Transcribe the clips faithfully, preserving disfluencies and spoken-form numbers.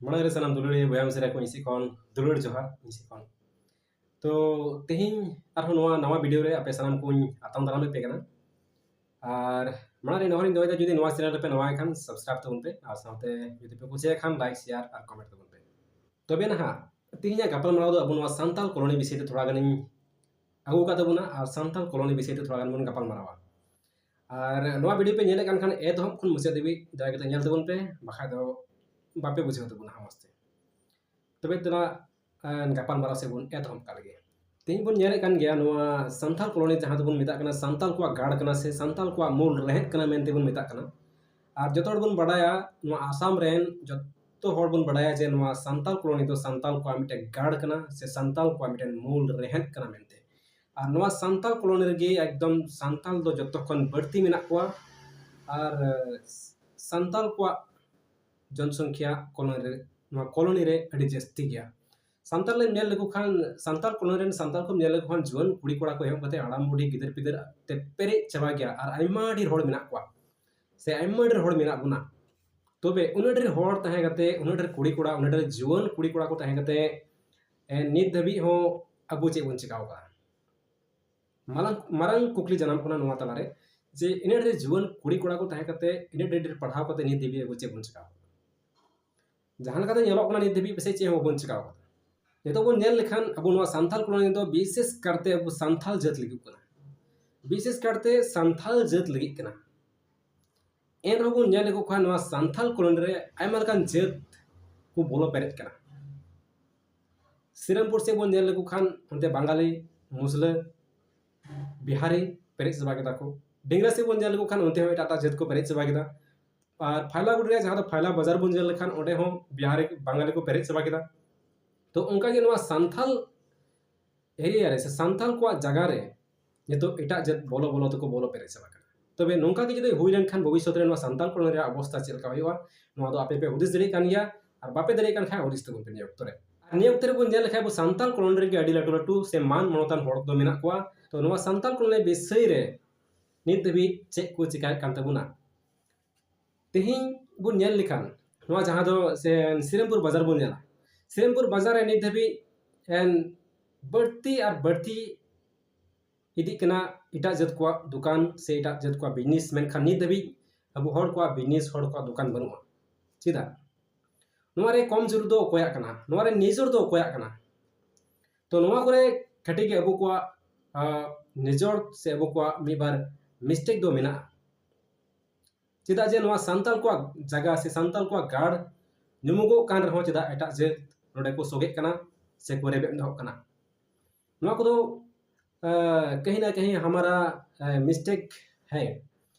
ᱢᱟᱲᱟᱝ ᱨᱮ ᱥᱟᱱᱟᱢ ᱫᱩᱞᱟᱹᱲᱤᱭᱟᱹ ᱵᱚᱭᱦᱟ ᱢᱤᱥᱮᱨᱟ ᱠᱚ ᱤᱧ ᱥᱮᱫ ᱠᱷᱚᱱ ᱫᱩᱞᱟᱹᱲ ᱡᱚᱦᱟᱨ ᱤᱧ ᱥᱮᱫ ᱠᱷᱚᱱ᱾ ᱛᱚ ᱛᱮᱦᱮᱧ ᱟᱨᱦᱚᱸ ᱱᱚᱣᱟ ᱱᱟᱣᱟ ᱵᱷᱤᱰᱤᱭᱳ ᱨᱮ ᱟᱯᱮ ᱥᱟᱱᱟᱢ ᱠᱚᱧ ᱟᱛᱟᱝ ᱫᱟᱨᱟᱢᱮᱫ ᱯᱮ ᱠᱟᱱᱟ᱾ ᱟᱨ ᱢᱟᱲᱟᱝ ᱨᱮ ᱱᱮᱦᱚᱨᱤᱧ ᱫᱚᱦᱚᱭᱮᱫᱟ, ᱡᱩᱫᱤ ᱱᱚᱣᱟ ᱪᱮᱱᱮᱞ ᱨᱮᱯᱮ ᱱᱟᱣᱟ ᱠᱷᱟᱱ ᱥᱟᱵᱥᱠᱨᱟᱭᱤᱵ ᱛᱟᱵᱚᱱ ᱯᱮ, ᱟᱨ ᱥᱟᱶᱛᱮ ᱡᱩᱫᱤ ᱯᱮ ᱠᱩᱥᱤᱭᱟᱜ ᱠᱷᱟᱱ ᱞᱟᱭᱤᱠ, ᱥᱮᱭᱟᱨ ᱟᱨ ᱠᱚᱢᱮᱱᱴ ᱛᱟᱵᱚᱱ ᱯᱮ᱾ ᱛᱚᱵᱮ ᱱᱟᱦᱟᱜ ᱛᱮᱦᱮᱧᱟᱜ ᱜᱟᱯᱟᱞᱢᱟᱨᱟᱣ ᱫᱚ ᱟᱵᱚ ᱱᱚᱣᱟ ᱥᱟᱱᱛᱟᱞ ᱠᱚᱞᱚᱱᱤ ᱵᱤᱥᱚᱭ ᱛᱮ ᱛᱷᱚᱲᱟ ᱜᱟᱱᱤᱧ ᱟᱹᱜᱩ ᱟᱠᱟᱫ ᱛᱟᱵᱚᱱᱟ, ᱟᱨ ᱥᱟᱱᱛᱟᱞ ᱠᱚᱞᱚᱱᱤ ᱵᱤᱥᱚᱭ ᱛᱮ ᱛᱷᱚᱲᱟ ᱜᱟᱱ ᱵᱚᱱ ᱜᱟᱯᱟᱞᱢᱟᱨᱟᱣᱟ᱾ ᱟᱨ ᱱᱚᱣᱟ ᱵᱷᱤᱰᱤᱭᱳ ᱯᱮ ᱧᱮᱞᱮᱫ ᱠᱟᱱ ᱠᱷᱟᱱ ᱮᱛᱚᱦᱚᱵ ᱠᱷᱚᱱ ᱢᱩᱪᱟᱹᱫ ᱫᱷᱟᱹᱵᱤᱡ ᱫᱟᱭᱟ ᱠᱟᱛᱮ ᱧᱮᱞ ᱛᱟᱵᱚᱱ ᱯᱮ, ᱵᱟᱠᱷᱟᱡ ᱫᱚ ᱵᱟᱯᱮ ᱵᱩᱡᱷᱟᱹᱣ ᱛᱟᱵᱚᱱᱟ ᱦᱟᱸᱜ ᱢᱚᱡᱽ ᱛᱮ᱾ ᱛᱚᱵᱮ ᱫᱮᱞᱟ, ᱮᱸ, ᱜᱟᱯᱟᱞᱢᱟᱨᱟᱣ ᱥᱮᱫ ᱵᱚᱱ ᱮᱛᱚᱦᱚᱵ ᱠᱟᱜ ᱞᱮᱜᱮ᱾ ᱛᱮᱦᱮᱧ ᱵᱚᱱ ᱧᱮᱞᱮᱫ ᱠᱟᱱ ᱜᱮᱭᱟ, ᱱᱚᱣᱟ ᱥᱟᱱᱛᱟᱞ ᱠᱚᱞᱚᱱᱤ ᱡᱟᱦᱟᱸ ᱫᱚᱵᱚᱱ ᱢᱮᱛᱟᱜ ᱠᱟᱱᱟ, ᱥᱟᱱᱛᱟᱞ ᱠᱚᱣᱟᱜ ᱜᱟᱲ ᱠᱟᱱᱟ ᱥᱮ ᱥᱟᱱᱛᱟᱞ ᱠᱚᱣᱟᱜ ᱢᱩᱞ ᱨᱮᱦᱮᱫ ᱠᱟᱱᱟ ᱢᱮᱱᱛᱮ ᱵᱚᱱ ᱢᱮᱛᱟᱜ ᱠᱟᱱᱟ᱾ ᱟᱨ ᱡᱚᱛᱚ ᱦᱚᱲ ᱵᱚᱱ ᱵᱟᱰᱟᱭᱟ, ᱱᱚᱣᱟ ᱟᱥᱟᱢ ᱨᱮᱱ ᱡᱚᱛᱚ ᱦᱚᱲ ᱵᱚᱱ ᱵᱟᱰᱟᱭᱟ ᱡᱮ ᱱᱚᱣᱟ ᱥᱟᱱᱛᱟᱞ ᱠᱚᱞᱚᱱᱤ ᱫᱚ ᱥᱟᱱᱛᱟᱞ ᱠᱚᱣᱟᱜ ᱢᱤᱫᱴᱮᱱ ᱜᱟᱲ ᱠᱟᱱᱟ ᱥᱮ ᱥᱟᱱᱛᱟᱞ ᱠᱚᱣᱟᱜ ᱢᱤᱫᱴᱮᱱ ᱢᱩᱞ ᱨᱮᱦᱮᱫ ᱠᱟᱱᱟ ᱢᱮᱱᱛᱮ᱾ ᱟᱨ ᱱᱚᱣᱟ ᱥᱟᱱᱛᱟᱞ ᱠᱚᱞᱚᱱᱤ ᱨᱮᱜᱮ ᱮᱠᱫᱚᱢ ᱥᱟᱱᱛᱟᱞ ᱫᱚ ᱡᱚᱛᱚ ᱠᱷᱚᱱ ᱵᱟᱹᱲᱛᱤ ᱢᱮᱱᱟᱜ ᱠᱚᱣᱟ᱾ ᱟᱨ, ᱮ, ᱥᱟᱱᱛᱟᱞ ᱠᱚᱣᱟᱜ ᱡᱚᱱᱥᱚᱝᱠᱷᱭᱟ ᱠᱚᱞᱚᱱᱤ ᱨᱮ, ᱱᱚᱣᱟ ᱠᱚᱞᱚᱱᱤ ᱨᱮ ᱟᱹᱰᱤ ᱡᱟᱹᱥᱛᱤ ᱜᱮᱭᱟ᱾ ᱥᱟᱱᱛᱟᱞ ᱞᱮ ᱧᱮᱞ ᱞᱮᱠᱚ ᱠᱷᱟᱱ, ᱥᱟᱱᱛᱟᱞ ᱠᱚᱞᱚᱱᱤ ᱨᱮᱱ ᱥᱟᱱᱛᱟᱞ ᱠᱚᱢ ᱧᱮᱞ ᱞᱮᱠᱚ ᱠᱷᱟᱱ, ᱡᱩᱣᱟᱹᱱ ᱠᱩᱲᱤ ᱠᱚᱲᱟ ᱠᱚ ᱮᱦᱚᱵ ᱠᱟᱛᱮ ᱦᱟᱲᱟᱢ ᱵᱩᱰᱷᱤ ᱜᱤᱫᱟᱹᱨ ᱯᱤᱫᱟᱹᱨ ᱛᱮ ᱯᱮᱨᱮᱡ ᱪᱟᱵᱟ ᱜᱮᱭᱟ, ᱟᱨ ᱟᱭᱢᱟ ᱰᱷᱮᱨ ᱦᱚᱲ ᱢᱮᱱᱟᱜ ᱠᱚᱣᱟ ᱥᱮ ᱟᱭᱢᱟ ᱰᱷᱮᱨ ᱦᱚᱲ ᱢᱮᱱᱟᱜ ᱵᱚᱱᱟ᱾ ᱛᱚᱵᱮ ᱩᱱᱟᱹᱜ ᱰᱷᱮᱨ ᱦᱚᱲ ᱛᱟᱦᱮᱸ ᱠᱟᱛᱮ, ᱩᱱᱟᱹᱜ ᱰᱷᱮᱨ ᱠᱩᱲᱤ ᱠᱚᱲᱟ, ᱩᱱᱟᱹᱜ ᱰᱷᱮᱨ ᱡᱩᱣᱟᱹᱱ ᱠᱩᱲᱤ ᱠᱚᱲᱟ ᱠᱚ ᱛᱟᱦᱮᱸ ᱠᱟᱛᱮ, ᱮ, ᱱᱤᱛ ᱫᱷᱟᱹᱵᱤᱡ ᱦᱚᱸ ᱟᱵᱚ ᱪᱮᱫ ᱵᱚᱱ ᱪᱤᱠᱟᱹ ᱟᱠᱟᱫᱟ? ᱢᱟᱨᱟᱝ, ᱢᱟᱨᱟᱝ ᱠᱩᱠᱞᱤ ᱡᱟᱱᱟᱢᱚᱜ ᱠᱟᱱᱟ ᱱᱚᱣᱟ ᱛᱟᱞᱟᱨᱮ, ᱡᱮ ᱤᱱᱟᱹᱜ ᱰᱷᱮᱨ ᱡᱩᱣᱟᱹᱱ ᱠᱩᱲᱤ ᱠᱚᱲᱟ ᱠᱚ ᱛᱟᱦᱮᱸ ᱠᱟᱛᱮ, ᱤᱱᱟᱹᱜ ᱰᱷᱮᱨ ᱰᱷᱮᱨ ᱯᱟᱲᱦᱟᱣ ᱠᱟᱛᱮ ᱱᱤᱛ ᱫᱷᱟᱹᱵᱤᱡ ᱟᱵᱚ ᱪᱮᱫ ᱵᱚᱱ ᱪᱤᱠᱟᱹ ᱟᱠᱟᱫᱟ? ᱡᱟᱦᱟᱸ ᱞᱮᱠᱟᱛᱮ ᱧᱮᱞᱚᱜ ᱠᱟᱱᱟ, ᱱᱤᱛ ᱫᱷᱟᱹᱵᱤᱡ ᱯᱟᱥᱮᱡ ᱪᱮᱫ ᱦᱚᱸ ᱵᱟᱵᱚᱱ ᱪᱤᱠᱟᱹ ᱟᱠᱟᱫᱟ᱾ ᱱᱤᱛᱚᱜ ᱵᱚᱱ ᱧᱮᱞ ᱞᱮᱠᱷᱟᱱ, ᱟᱵᱚ ᱱᱚᱣᱟ ᱥᱟᱱᱛᱟᱞ ᱠᱚᱞᱚᱱᱤ ᱫᱚ ᱵᱤᱥᱮᱥ ᱠᱟᱨᱛᱮ ᱟᱵᱚ ᱥᱟᱱᱛᱟᱞ ᱡᱟᱹᱛ ᱞᱟᱹᱜᱤᱫ ᱠᱟᱱᱟ, ᱵᱤᱥᱮᱥ ᱠᱟᱨᱛᱮ ᱥᱟᱱᱛᱟᱞ ᱡᱟᱹᱛ ᱞᱟᱹᱜᱤᱫ ᱠᱟᱱᱟ᱾ ᱮᱱ ᱨᱮᱦᱚᱸ ᱵᱚᱱ ᱧᱮᱞ ᱞᱮᱠᱚ ᱠᱷᱟᱱ, ᱱᱚᱣᱟ ᱥᱟᱱᱛᱟᱞ ᱠᱚᱞᱚᱱᱤ ᱨᱮ ᱟᱭᱢᱟ ᱞᱮᱠᱟᱱ ᱡᱟᱹᱛ ᱠᱚ ᱵᱚᱞᱚ ᱯᱮᱨᱮᱡ ᱠᱟᱱᱟ᱾ ᱥᱤᱨᱟᱢᱯᱩᱨ ᱥᱮᱫ ᱵᱚᱱ ᱧᱮᱞ ᱞᱮᱠᱚ ᱠᱷᱟᱱ, ᱚᱱᱛᱮ ᱵᱟᱝᱜᱟᱞᱤ, ᱢᱩᱥᱞᱟᱹ, ᱵᱤᱦᱟᱨᱤ ᱯᱮᱨᱮᱡ ᱪᱟᱵᱟ ᱠᱮᱫᱟ ᱠᱚ᱾ ᱰᱤᱝᱨᱟ ᱥᱮᱫ ᱵᱚᱱ ᱧᱮᱞ ᱞᱮᱠᱚ ᱠᱷᱟᱱ, ᱚᱱᱛᱮ ᱦᱚᱸ ᱮᱴᱟᱜ ᱮᱴᱟᱜ ᱡᱟᱹᱛ ᱠᱚ ᱯᱮᱨᱮᱡ ᱪᱟᱵᱟ ᱠᱮᱫᱟ᱾ ᱟᱨ ᱯᱷᱟᱭᱞᱟᱜᱩᱰ ᱨᱮᱭᱟᱜ ᱡᱟᱦᱟᱸ ᱫᱚ ᱯᱷᱟᱭᱞᱟ ᱵᱟᱡᱟᱨ ᱵᱚᱱ ᱧᱮᱞ ᱞᱮᱠᱷᱟᱱ, ᱚᱸᱰᱮ ᱦᱚᱸ ᱵᱤᱦᱟᱨᱤ, ᱵᱟᱝᱜᱟᱞᱤ ᱠᱚ ᱯᱮᱨᱮᱡ ᱪᱟᱵᱟ ᱠᱮᱫᱟ᱾ ᱛᱚ ᱚᱱᱠᱟ ᱜᱮ ᱱᱚᱣᱟ ᱥᱟᱱᱛᱟᱞ ᱮᱨᱤᱭᱟ ᱨᱮ ᱥᱮ ᱥᱟᱱᱛᱟᱞ ᱠᱚᱣᱟᱜ ᱡᱟᱭᱜᱟ ᱨᱮ ᱱᱤᱛᱚᱜ ᱮᱴᱟᱜ ᱡᱟᱹᱛ ᱵᱚᱞᱚ ᱵᱚᱞᱚ ᱛᱮᱠᱚ ᱵᱚᱞᱚ ᱯᱮᱨᱮᱡ ᱪᱟᱵᱟ ᱠᱟᱱᱟ᱾ ᱛᱚᱵᱮ ᱱᱚᱝᱠᱟ ᱜᱮ ᱡᱩᱫᱤ ᱦᱩᱭ ᱞᱮᱱᱠᱷᱟᱱ, ᱵᱷᱚᱵᱤᱥᱥᱚᱛ ᱨᱮ ᱱᱚᱣᱟ ᱥᱟᱱᱛᱟᱞ ᱠᱚᱞᱚᱱᱤ ᱨᱮᱭᱟᱜ ᱚᱵᱚᱥᱛᱟ ᱪᱮᱫ ᱞᱮᱠᱟ ᱦᱩᱭᱩᱜᱼᱟ, ᱱᱚᱣᱟ ᱫᱚ ᱟᱯᱮ ᱯᱮ ᱦᱩᱫᱤᱥ ᱫᱟᱲᱮᱭᱟᱜ ᱠᱟᱱ ᱜᱮᱭᱟ᱾ ᱟᱨ ᱵᱟᱯᱮ ᱫᱟᱲᱮᱭᱟᱜ ᱠᱟᱱ ᱠᱷᱟᱱ ᱦᱩᱫᱤᱥ ᱛᱟᱵᱚᱱ ᱯᱮ ᱱᱤᱭᱟᱹ ᱚᱠᱛᱚ ᱨᱮ᱾ ᱟᱨ ᱱᱤᱭᱟᱹ ᱚᱠᱛᱚ ᱨᱮᱵᱚᱱ ᱧᱮᱞ ᱞᱮᱠᱷᱟᱱ, ᱟᱵᱚ ᱥᱟᱱᱛᱟᱞ ᱠᱚᱞᱚᱱᱤ ᱨᱮᱜᱮ ᱟᱹᱰᱤ ᱞᱟᱹᱴᱩ ᱞᱟᱹᱴᱩ ᱥᱮ ᱢᱟᱱ ᱢᱟᱱᱚᱛᱟᱱ ᱦᱚᱲ ᱠᱚᱫᱚ ᱢᱮᱱᱟᱜ ᱠᱚᱣᱟ᱾ ᱛᱚ ᱱᱚᱣᱟ ᱥᱟᱱᱛᱟᱞ ᱠᱚᱞᱚᱱᱤ ᱵᱤᱥᱚᱭ ᱨᱮ ᱱᱤᱛ ᱫᱷᱟᱹᱵᱤᱡ ᱪᱮᱫ ᱠᱚ ᱪᱤᱠᱟᱭᱮᱫ ᱠᱟᱱ ᱛᱟᱵᱚᱱᱟ? ᱛᱮᱦᱮᱧ ᱵᱚᱱ ᱧᱮᱞ ᱞᱮᱠᱷᱟᱱ, ᱱᱚᱣᱟ ᱡᱟᱦᱟᱸ ᱫᱚ ᱥᱮ ᱥᱤᱨᱟᱹᱢᱯᱩᱨ ᱵᱟᱡᱟᱨ ᱵᱚᱱ ᱧᱮᱞᱟ, ᱥᱤᱨᱟᱹᱢᱯᱩᱨ ᱵᱟᱡᱟᱨ ᱨᱮ ᱱᱤᱛ ᱫᱷᱟᱹᱵᱤᱡ ᱮᱱ ᱵᱟᱹᱲᱛᱤ ᱟᱨ ᱵᱟᱹᱲᱛᱤ ᱤᱫᱤᱜ ᱠᱟᱱᱟ ᱮᱴᱟᱜ ᱡᱟᱹᱛ ᱠᱚᱣᱟᱜ ᱫᱚᱠᱟᱱ ᱥᱮ ᱮᱴᱟᱜ ᱡᱟᱹᱛ ᱠᱚᱣᱟᱜ ᱵᱤᱡᱽᱱᱮᱥ, ᱢᱮᱱᱠᱷᱟᱱ ᱱᱤᱛ ᱫᱷᱟᱹᱵᱤᱡ ᱟᱵᱚ ᱦᱚᱲ ᱠᱚᱣᱟᱜ ᱵᱤᱡᱽᱱᱮᱥ, ᱦᱚᱲ ᱠᱚᱣᱟᱜ ᱫᱚᱠᱟᱱ ᱵᱟᱹᱱᱩᱜᱼᱟ᱾ ᱪᱮᱫᱟᱜ? ᱱᱚᱣᱟ ᱨᱮ ᱠᱚᱢᱡᱳᱨ ᱫᱚ ᱚᱠᱚᱭᱟᱜ ᱠᱟᱱᱟ? ᱱᱚᱣᱟ ᱨᱮ ᱱᱤᱡᱚᱨ ᱫᱚ ᱚᱠᱚᱭᱟᱜ ᱠᱟᱱᱟ? ᱛᱚ ᱱᱚᱣᱟ ᱠᱚᱨᱮ ᱠᱟᱹᱴᱤᱡ ᱜᱮ ᱟᱵᱚ ᱠᱚᱣᱟᱜ ᱱᱤᱡᱚᱨ ᱥᱮ ᱟᱵᱚ ᱠᱚᱣᱟᱜ ᱢᱤᱫ ᱵᱟᱨ ᱢᱤᱥᱴᱮᱠ ᱫᱚ ᱢᱮᱱᱟᱜᱼᱟ᱾ ᱪᱮᱫᱟᱜ ᱡᱮ ᱱᱚᱣᱟ ᱥᱟᱱᱛᱟᱲ ᱠᱚᱣᱟᱜ ᱡᱟᱭᱜᱟ ᱥᱮ ᱥᱟᱱᱛᱟᱲ ᱠᱚᱣᱟᱜ ᱜᱟᱲ ᱧᱩᱢᱩᱜᱚᱜ ᱠᱟᱱ ᱨᱮᱦᱚᱸ ᱪᱮᱫᱟᱜ ᱮᱴᱟᱜ ᱡᱟᱹᱛ ᱱᱚᱰᱮ ᱠᱚ ᱥᱚᱜᱮᱜ ᱠᱟᱱᱟ ᱥᱮ ᱠᱚ ᱨᱮᱵᱮᱫ ᱫᱚᱦᱚᱜ ᱠᱟᱱᱟ? ᱱᱚᱣᱟ ᱠᱚᱫᱚ ᱠᱟᱹᱦᱤ ᱱᱟ ᱠᱟᱹᱦᱤ ᱦᱟᱢᱟᱨᱟ ᱢᱤᱥᱴᱮᱠ ᱦᱮᱸ᱾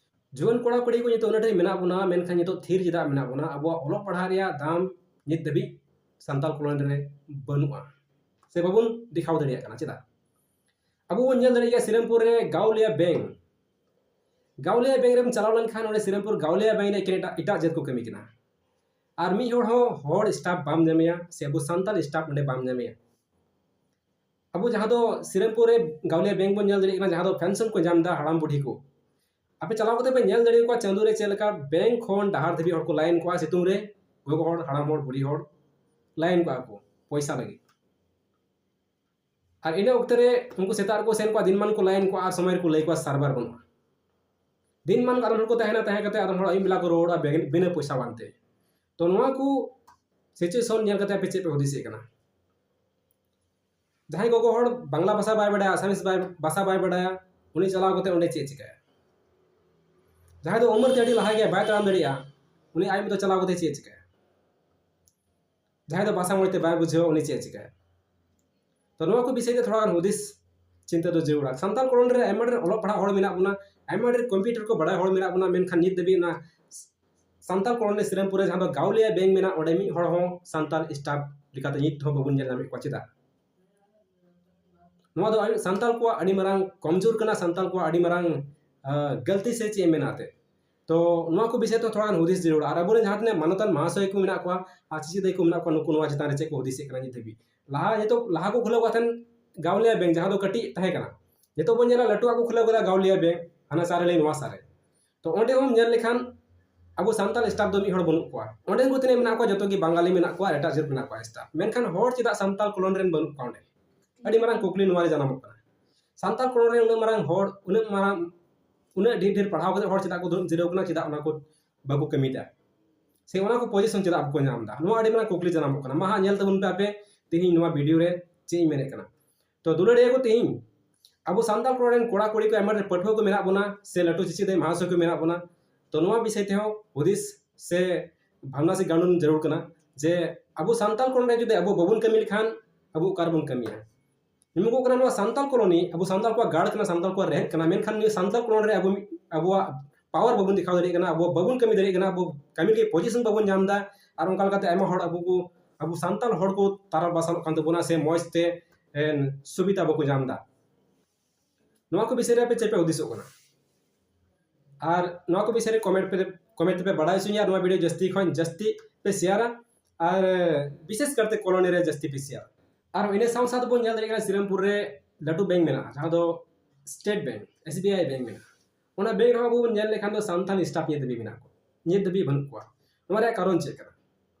ᱡᱩᱣᱟᱹᱱ ᱠᱚᱲᱟ ᱠᱩᱲᱤ ᱠᱚ ᱱᱤᱛᱚᱜ ᱩᱱᱟᱹᱜ ᱴᱷᱮᱱ ᱢᱮᱱᱟᱜ ᱵᱚᱱᱟ, ᱢᱮᱱᱠᱷᱟᱱ ᱱᱤᱛᱚᱜ ᱛᱷᱤᱨ ᱪᱮᱫᱟᱜ ᱢᱮᱱᱟᱜ ᱵᱚᱱᱟ? ᱟᱵᱚᱣᱟᱜ ᱚᱞᱚᱜ ᱯᱟᱲᱦᱟᱜ ᱨᱮᱭᱟᱜ ᱫᱟᱢ ᱱᱤᱛ ᱫᱷᱟᱹᱵᱤᱡ ᱥᱟᱱᱛᱟᱲ ᱠᱚᱞᱚᱱᱤ ᱨᱮ ᱵᱟᱹᱱᱩᱜᱼᱟ ᱥᱮ ᱵᱟᱵᱚᱱ ᱫᱮᱠᱷᱟᱣ ᱫᱟᱲᱮᱭᱟᱜ ᱠᱟᱱᱟ᱾ ᱪᱮᱫᱟᱜ? ᱟᱵᱚ ᱵᱚᱱ ᱧᱮᱞ ᱫᱟᱲᱮᱭᱟᱜ ᱜᱮᱭᱟ ᱥᱤᱨᱟᱹᱢᱯᱩᱨ ᱨᱮ ᱜᱟᱣᱞᱤᱭᱟ ᱵᱮᱝᱠ, ᱜᱟᱣᱞᱤᱭᱟ ᱵᱮᱝᱠ ᱨᱮᱢ ᱪᱟᱞᱟᱣ ᱞᱮᱱᱠᱷᱟᱱ ᱚᱸᱰᱮ ᱥᱤᱨᱟᱹᱢᱯᱩᱨ ᱜᱟᱣᱞᱤᱭᱟ ᱵᱮᱝᱠ ᱨᱮ ᱮᱠᱮᱱ ᱮᱴᱟᱜ, ᱮᱴᱟᱜ ᱡᱟᱹᱛ ᱠᱚ ᱠᱟᱹᱢᱤ ᱠᱟᱱᱟ᱾ ᱟᱨ ᱢᱤᱫ ᱦᱚᱲ ᱦᱚᱸ ᱦᱚᱲ ᱥᱴᱟᱯ ᱵᱟᱢ ᱧᱟᱢᱮᱭᱟ ᱥᱮ ᱟᱵᱚ ᱥᱟᱱᱛᱟᱲ ᱥᱴᱟᱯ ᱚᱸᱰᱮ ᱵᱟᱢ ᱧᱟᱢᱮᱭᱟ᱾ ᱟᱵᱚ ᱡᱟᱦᱟᱸ ᱫᱚ ᱥᱤᱨᱟᱹᱢᱯᱩᱨ ᱨᱮ ᱜᱟᱣᱞᱤᱭᱟ ᱵᱮᱝᱠ ᱵᱚᱱ ᱧᱮᱞ ᱫᱟᱲᱮᱭᱟᱜ ᱠᱟᱱᱟ, ᱡᱟᱦᱟᱸ ᱫᱚ ᱯᱮᱱᱥᱚᱱ ᱠᱚ ᱧᱟᱢ ᱮᱫᱟ ᱦᱟᱲᱟᱢ ᱵᱩᱰᱷᱤ ᱠᱚ, ᱟᱯᱮ ᱪᱟᱞᱟᱣ ᱠᱟᱛᱮ ᱯᱮ ᱧᱮᱞ ᱫᱟᱲᱮᱭᱟᱠᱚᱣᱟ ᱪᱟᱸᱫᱳ ᱨᱮ ᱪᱮᱫ ᱞᱮᱠᱟ ᱵᱮᱝᱠ ᱠᱷᱚᱱ ᱰᱟᱦᱟᱨ ᱫᱷᱟᱹᱵᱤᱡ ᱦᱚᱲ ᱠᱚ ᱞᱟᱭᱤᱱ ᱠᱚᱜᱼᱟ, ᱥᱤᱛᱩᱝ ᱨᱮ ᱜᱚᱜᱚ ᱦᱚᱲ, ᱦᱟᱲᱟᱢ ᱦᱚᱲ, ᱵᱩᱲᱦᱤ ᱦᱚᱲ ᱞᱟᱭᱤᱱ ᱠᱚᱜᱼᱟ ᱠᱚ ᱯᱚᱭᱥᱟ ᱞᱟᱹᱜᱤᱫ᱾ ᱟᱨ ᱤᱱᱟᱹ ᱚᱠᱛᱮ ᱨᱮ ᱩᱱᱠᱩ ᱥᱮᱛᱟᱜ ᱨᱮᱠᱚ ᱥᱮᱱ ᱠᱚᱜᱼᱟ, ᱫᱤᱱ ᱢᱟᱱ ᱠᱚ ᱞᱟᱭᱤᱱ ᱠᱚᱜᱼᱟ ᱟᱨ ᱥᱚᱢᱚᱭ ᱨᱮᱠᱚ ᱞᱟᱹᱭ ᱠᱚᱣᱟ ᱥᱟᱨᱵᱷᱟᱨ ᱵᱟᱹᱱᱩᱜᱼᱟ᱾ ᱫᱤᱱ ᱢᱟᱱ ᱟᱫᱚᱢ ᱦᱚᱲ ᱠᱚ ᱛᱟᱦᱮᱱᱟ, ᱛᱟᱦᱮᱸ ᱠᱟᱛᱮ ᱟᱫᱚᱢ ᱦᱚᱲ ᱟᱹᱭᱩᱵ ᱵᱮᱞᱟ ᱠᱚ ᱨᱩᱣᱟᱹᱲᱟ ᱵᱮᱜ-, ᱵᱤᱱᱟᱹ ᱯᱚᱭᱥᱟ ᱵᱟᱝᱛᱮ᱾ ᱛᱚ ᱱᱚᱣᱟ ᱠᱚ ᱥᱤᱪᱩᱭᱮᱥᱚᱱ ᱧᱮᱞ ᱠᱟᱛᱮ ᱟᱯᱮ ᱪᱮᱫ ᱯᱮ ᱦᱩᱫᱤᱥᱮᱫ ᱠᱟᱱᱟ? ᱡᱟᱦᱟᱸᱭ ᱜᱚᱜᱚ ᱦᱚᱲ ᱵᱟᱝᱞᱟ ᱵᱷᱟᱥᱟ ᱵᱟᱭ ᱵᱟᱰᱟᱭᱟ, ᱟᱥᱟᱢᱤᱥ ᱵᱟᱭ, ᱵᱷᱟᱥᱟ ᱵᱟᱭ ᱵᱟᱰᱟᱭᱟ, ᱩᱱᱤ ᱪᱟᱞᱟᱣ ᱠᱟᱛᱮ ᱚᱸᱰᱮ ᱪᱮᱫ ᱮ ᱪᱤᱠᱟᱹᱭᱟ? ᱡᱟᱦᱟᱸᱭ ᱫᱚ ᱩᱢᱮᱨ ᱛᱮ ᱟᱹᱰᱤ ᱞᱟᱦᱟ ᱜᱮᱭᱟ, ᱵᱟᱭ ᱛᱟᱲᱟᱢ ᱫᱟᱲᱮᱭᱟᱜᱼᱟ, ᱩᱱᱤ ᱟᱡ ᱢᱚᱛᱚ ᱪᱟᱞᱟᱣ ᱠᱟᱛᱮ ᱪᱮᱫ ᱮ ᱪᱤᱠᱟᱹᱭᱟ? ᱡᱟᱦᱟᱸᱭ ᱫᱚ ᱵᱷᱟᱥᱟ ᱢᱚᱡᱽ ᱛᱮ ᱵᱟᱭ ᱵᱩᱡᱷᱟᱹᱣᱟ, ᱩᱱᱤ ᱪᱮᱫ ᱮ ᱪᱤᱠᱟᱹᱭᱟ? ᱛᱚ ᱱᱚᱣᱟ ᱠᱚ ᱵᱤᱥᱚᱭ ᱛᱮ ᱛᱷᱚᱲᱟ ᱜᱟᱱ ᱦᱩᱫᱤᱥ ᱪᱤᱱᱛᱟᱹ ᱫᱚ ᱡᱟᱹᱨᱩᱲᱟ᱾ ᱥᱟᱱᱛᱟᱲ ᱠᱚᱞᱚᱱᱤ ᱨᱮ ᱟᱭᱢᱟ ᱰᱷᱮᱨ ᱚᱞᱚᱜ ᱯᱟᱲᱦᱟᱜ ᱦᱚᱲ ᱢᱮᱱᱟᱜ ᱵᱚᱱᱟ, ᱟᱭᱢᱟ ᱰᱷᱮᱨ ᱠᱚᱢᱯᱤᱭᱩᱴᱟᱨ ᱠᱚ ᱵᱟᱲᱟᱭ ᱦᱚᱲ ᱢᱮᱱᱟᱜ ᱵᱚᱱᱟ, ᱢᱮᱱᱠᱷᱟᱱ ᱱᱤᱛ ᱫᱷᱟᱹᱵᱤᱡ ᱚᱱᱟ ᱥᱟᱱᱛᱟᱲ ᱠᱚᱞᱚᱱᱤ ᱥᱤᱨᱟᱹᱢᱯᱩᱨ ᱨᱮ ᱡᱟᱦᱟᱸ ᱫᱚ ᱜᱟᱣᱞᱤᱭᱟ ᱵᱮᱝᱠ ᱢᱮᱱᱟᱜ, ᱚᱸᱰᱮ ᱢᱤᱫ ᱦᱚᱲ ᱦᱚᱸ ᱥᱟᱱᱛᱟᱲ ᱥᱴᱟᱯ ᱞᱮᱠᱟᱛᱮ ᱱᱤᱛ ᱦᱚᱸ ᱵᱟᱵᱚᱱ ᱧᱮᱞ ᱧᱟᱢᱮᱫ ᱠᱚᱣᱟ᱾ ᱪᱮᱫᱟᱜ? ᱱᱚᱣᱟ ᱫᱚ ᱟᱹᱰᱤ, ᱥᱟᱱᱛᱟᱲ ᱠᱚᱣᱟᱜ ᱟᱹᱰᱤ ᱢᱟᱨᱟᱝ ᱠᱚᱢᱡᱳᱨ ᱠᱟᱱᱟ, ᱥᱟᱱᱛᱟᱲ ᱠᱚᱣᱟᱜ ᱟᱹᱰᱤ ᱢᱟᱨᱟᱝ, ᱟᱸ, ᱜᱟᱹᱞᱛᱤ ᱥᱮ ᱪᱮᱫ ᱮᱢ ᱢᱮᱱᱟ ᱮᱱᱛᱮᱫ᱾ ᱛᱚ ᱱᱚᱣᱟ ᱠᱚ ᱵᱤᱥᱚᱭ ᱛᱮ ᱛᱷᱚᱲᱟ ᱜᱟᱱ ᱦᱩᱫᱤᱥ ᱡᱟᱹᱨᱩᱲᱟ᱾ ᱟᱨ ᱟᱵᱚᱨᱮᱱ ᱡᱟᱦᱟᱸ ᱛᱤᱱᱟᱹᱜ ᱢᱟᱱᱚᱛᱟᱱ ᱢᱟᱦᱟᱥᱚᱭ ᱠᱚ ᱢᱮᱱᱟᱜ ᱠᱚᱣᱟ ᱟᱨ ᱪᱮᱪᱮᱫᱤᱭᱟᱹ ᱠᱚ ᱢᱮᱱᱟᱜ ᱠᱚᱣᱟ, ᱱᱩᱠᱩ ᱱᱚᱣᱟ ᱪᱮᱛᱟᱱ ᱨᱮ ᱪᱮᱫ ᱠᱚ ᱦᱩᱫᱤᱥᱮᱫ ᱠᱟᱱᱟ ᱱᱤᱛ ᱫᱷᱟᱹᱵᱤᱡ? ᱞᱟᱦᱟ ᱱᱤᱛᱚᱜ ᱞᱟᱦᱟ ᱠᱚ ᱠᱷᱩᱞᱟᱹᱣ ᱠᱟᱜ ᱛᱟᱦᱮᱱ ᱜᱟᱣᱞᱤᱭᱟ ᱵᱮᱝᱠ, ᱡᱟᱦᱟᱸ ᱫᱚ ᱠᱟᱹᱴᱤᱡ ᱛᱟᱦᱮᱸ ᱠᱟᱱᱟ᱾ ᱱᱤᱛᱚᱜ ᱵᱚᱱ ᱧᱮᱞᱟ ᱞᱟᱹᱴᱩᱣᱟᱜ ᱠᱚ ᱠᱷᱩᱞᱟᱹᱣ ᱠᱟᱫᱟ ᱜᱟᱣᱞᱤᱭᱟ ᱵᱮᱝᱠ, ᱦᱟᱱᱟ ᱥᱟᱨᱮ ᱞᱟᱹᱭ ᱱᱚᱣᱟ ᱥᱟᱨᱮ᱾ ᱛᱚ ᱚᱸᱰᱮ ᱦᱚᱸᱢ ᱧᱮᱞ ᱞᱮᱠᱷᱟᱱ ᱟᱵᱚ ᱥᱟᱱᱛᱟᱲ ᱥᱴᱟᱯ ᱫᱚ ᱢᱤᱫ ᱦᱚᱲ ᱵᱟᱹᱱᱩᱜ ᱠᱚᱣᱟ᱾ ᱚᱸᱰᱮ ᱠᱚ ᱛᱤᱱᱟᱹᱜ ᱢᱮᱱᱟᱜ ᱠᱚᱣᱟ, ᱡᱚᱛᱚ ᱜᱮ ᱵᱟᱝᱜᱟᱞᱤ ᱢᱮᱱᱟᱜ ᱠᱚᱣᱟ, ᱮᱴᱟᱜ ᱡᱟᱹᱛ ᱢᱮᱱᱟᱜ ᱠᱚᱣᱟ ᱥᱴᱟᱯ, ᱢᱮᱱᱠᱷᱟᱱ ᱦᱚᱲ ᱪᱮᱫᱟᱜ ᱥᱟᱱᱛᱟᱲ ᱠᱚᱞᱚᱱ ᱨᱮᱱ ᱵᱟᱹᱱᱩᱜ ᱠᱚᱣᱟ ᱚᱸᱰᱮ? ᱟᱹᱰᱤ ᱢᱟᱨᱟᱝ ᱠᱩᱠᱞᱤ ᱱᱚᱣᱟ ᱨᱮ ᱡᱟᱱᱟᱢᱚᱜ ᱠᱟᱱᱟ᱾ ᱥᱟᱱᱛᱟᱲ ᱠᱚᱞᱚᱱ ᱨᱮ ᱩᱱᱟᱹᱜ ᱢᱟᱨᱟᱝ ᱦᱚᱲ, ᱩᱱᱟᱹᱜ ᱢᱟᱨᱟᱝ, ᱩᱱᱟᱹᱜ ᱰᱷᱮᱨ ᱰᱷᱮᱨ ᱯᱟᱲᱦᱟᱣ ᱠᱟᱛᱮ ᱦᱚᱲ ᱪᱮᱫᱟᱜ ᱠᱚ ᱫᱩᱲᱩᱵ ᱡᱤᱨᱟᱹᱣ ᱠᱟᱱᱟ, ᱪᱮᱫᱟᱜ ᱚᱱᱟ ᱠᱚ ᱵᱟᱠᱚ ᱠᱟᱹᱢᱤᱭᱮᱫᱟ? ᱥᱮ ᱚᱱᱟ ᱠᱚ ᱯᱚᱡᱤᱥᱚᱱ ᱪᱮᱫᱟᱜ ᱵᱟᱠᱚ ᱧᱟᱢ ᱮᱫᱟ? ᱱᱚᱣᱟ ᱟᱹᱰᱤ ᱢᱟᱨᱟᱝ ᱠᱩᱠᱞᱤ ᱡᱟᱱᱟᱢᱚᱜ ᱠᱟᱱᱟ᱾ ᱢᱟ ᱦᱟᱸᱜ ᱧᱮᱞ ᱛᱟᱵᱚᱱ ᱯᱮ ᱟᱯᱮ ᱛᱮᱦᱮᱧ ᱱᱚᱣᱟ ᱵᱷᱤᱰᱤᱭᱳ ᱨᱮ ᱪᱮᱫ ᱤᱧ ᱢᱮᱱᱮᱫ ᱠᱟᱱᱟ᱾ ᱛᱚ ᱫᱩᱞᱟᱹᱲᱤᱭᱟᱹ ᱠᱚ, ᱛᱮᱦᱮᱧ ᱟᱵᱚ ᱥᱟᱱᱛᱟᱲ ᱠᱚᱲᱟ ᱨᱮᱱ ᱠᱚᱲᱟ ᱠᱩᱲᱤ ᱠᱚ ᱟᱭᱢᱟ ᱰᱷᱮᱨ ᱯᱟᱹᱴᱷᱩᱣᱟᱹ ᱠᱚ ᱢᱮᱱᱟᱜ ᱵᱚᱱᱟ, ᱥᱮ ᱞᱟᱹᱴᱩ ᱪᱤᱪᱤᱫᱟᱹᱭ ᱢᱟᱦᱟᱥᱚᱭ ᱠᱚ ᱢᱮᱱᱟᱜ ᱵᱚᱱᱟ᱾ ᱛᱚ ᱱᱚᱣᱟ ᱵᱤᱥᱚᱭ ᱛᱮᱦᱚᱸ ᱦᱩᱫᱤᱥ ᱥᱮ ᱵᱷᱟᱵᱽᱱᱟ ᱥᱮ ᱜᱟᱱᱰᱩᱱ ᱡᱟᱹᱨᱩᱲ ᱠᱟᱱᱟ, ᱡᱮ ᱟᱵᱚ ᱥᱟᱱᱛᱟᱲ ᱠᱚᱲᱟ ᱨᱮ ᱡᱩᱫᱤ ᱟᱵᱚ ᱵᱟᱵᱚᱱ ᱠᱟᱹᱢᱤ ᱞᱮᱠᱷᱟᱱ ᱟᱵᱚ ᱚᱠᱟ ᱨᱮᱵᱚᱱ ᱠᱟᱹᱢᱤᱭᱟ? ᱧᱩᱢᱚᱜᱚᱜ ᱠᱟᱱᱟ ᱱᱚᱣᱟ ᱥᱟᱱᱛᱟᱲ ᱠᱚᱞᱚᱱᱤ, ᱟᱵᱚ ᱥᱟᱱᱛᱟᱲ ᱠᱚᱣᱟᱜ ᱜᱟᱲ ᱠᱟᱱᱟ, ᱥᱟᱱᱛᱟᱲ ᱠᱚᱣᱟᱜ ᱨᱮᱦᱮᱫ ᱠᱟᱱᱟ, ᱢᱮᱱᱠᱷᱟᱱ ᱱᱤᱭᱟᱹ ᱥᱟᱱᱛᱟᱲ ᱠᱚᱞᱚᱱᱤ ᱨᱮ ᱟᱵᱚ ᱢᱤᱫ, ᱟᱵᱚᱣᱟᱜ ᱯᱟᱣᱟᱨ ᱵᱟᱵᱚᱱ ᱫᱮᱠᱷᱟᱣ ᱫᱟᱲᱮᱭᱟᱜ ᱠᱟᱱᱟ, ᱟᱵᱚ ᱵᱟᱵᱚᱱ ᱠᱟᱹᱢᱤ ᱫᱟᱲᱮᱭᱟᱜ ᱠᱟᱱᱟ, ᱟᱵᱚ ᱠᱟᱹᱢᱤ ᱞᱟᱹᱜᱤᱫ ᱯᱚᱡᱤᱥᱚᱱ ᱵᱟᱵᱚᱱ ᱧᱟᱢ ᱮᱫᱟ᱾ ᱟᱨ ᱚᱱᱠᱟ ᱞᱮᱠᱟᱛᱮ ᱟᱭᱢᱟ ᱦᱚᱲ ᱟᱵᱚ ᱠᱚ, ᱟᱵᱚ ᱥᱟᱱᱛᱟᱲ ᱦᱚᱲ ᱠᱚ ᱛᱟᱨᱟ ᱵᱟᱥᱟᱱᱚᱜ ᱠᱟᱱ ᱛᱟᱵᱚᱱᱟ, ᱥᱮ ᱢᱚᱡᱽ ᱛᱮ, ᱮ, ᱥᱩᱵᱤᱫᱷᱟ ᱵᱟᱠᱚ ᱧᱟᱢ ᱮᱫᱟ᱾ ᱱᱚᱣᱟ ᱠᱚ ᱵᱤᱥᱚᱭ ᱨᱮ ᱟᱯᱮ ᱪᱮᱫ ᱯᱮ ᱦᱩᱫᱤᱥᱚᱜ ᱠᱟᱱᱟ? ᱟᱨ ᱱᱚᱣᱟ ᱠᱚ ᱵᱤᱥᱚᱭ ᱨᱮ ᱠᱚᱢᱮᱱᱴ ᱯᱮ, ᱠᱚᱢᱮᱱᱴ ᱛᱮᱯᱮ ᱵᱟᱲᱟᱭ ᱦᱚᱪᱚᱧᱟ᱾ ᱟᱨ ᱱᱚᱣᱟ ᱵᱷᱤᱰᱤᱭᱳ ᱡᱟᱹᱥᱛᱤ ᱠᱷᱚᱱ ᱡᱟᱹᱥᱛᱤ ᱯᱮ ᱥᱮᱭᱟᱨᱟ, ᱟᱨ, ᱮ, ᱵᱤᱥᱮᱥ ᱠᱟᱨᱛᱮ ᱠᱚᱞᱚᱱᱤ ᱨᱮ ᱡᱟᱹᱥᱛᱤ ᱯᱮ ᱥᱮᱭᱟᱨᱟ᱾ ᱟᱨ ᱤᱱᱟᱹ ᱥᱟᱶ ᱥᱟᱶ ᱛᱮᱵᱚᱱ ᱧᱮᱞ ᱫᱟᱲᱮᱭᱟᱜ ᱠᱟᱱᱟ ᱥᱤᱨᱟᱢᱯᱩᱨ ᱨᱮ ᱞᱟᱹᱴᱩ ᱵᱮᱝᱠ ᱢᱮᱱᱟᱜᱼᱟ, ᱡᱟᱦᱟᱸ ᱫᱚ state bank, S B I bank ᱢᱮᱱᱟᱜᱼᱟ᱾ ᱚᱱᱟ ᱵᱮᱝᱠ ᱨᱮᱦᱚᱸ ᱟᱵᱚ ᱵᱚᱱ ᱧᱮᱞ ᱞᱮᱠᱷᱟᱱ ᱫᱚ ᱥᱟᱱᱛᱟᱲ ᱥᱴᱟᱯ ᱱᱤᱛ ᱫᱷᱟᱹᱵᱤᱡ ᱢᱮᱱᱟᱜ ᱠᱚᱣᱟ, ᱱᱤᱛ ᱫᱷᱟᱹᱵᱤᱡ ᱵᱟᱹᱱᱩᱜ ᱠᱚᱣᱟ᱾ ᱱᱚᱣᱟ ᱨᱮᱭᱟᱜ ᱠᱟᱨᱚᱱ ᱪᱮᱫ ᱠᱟᱱᱟ?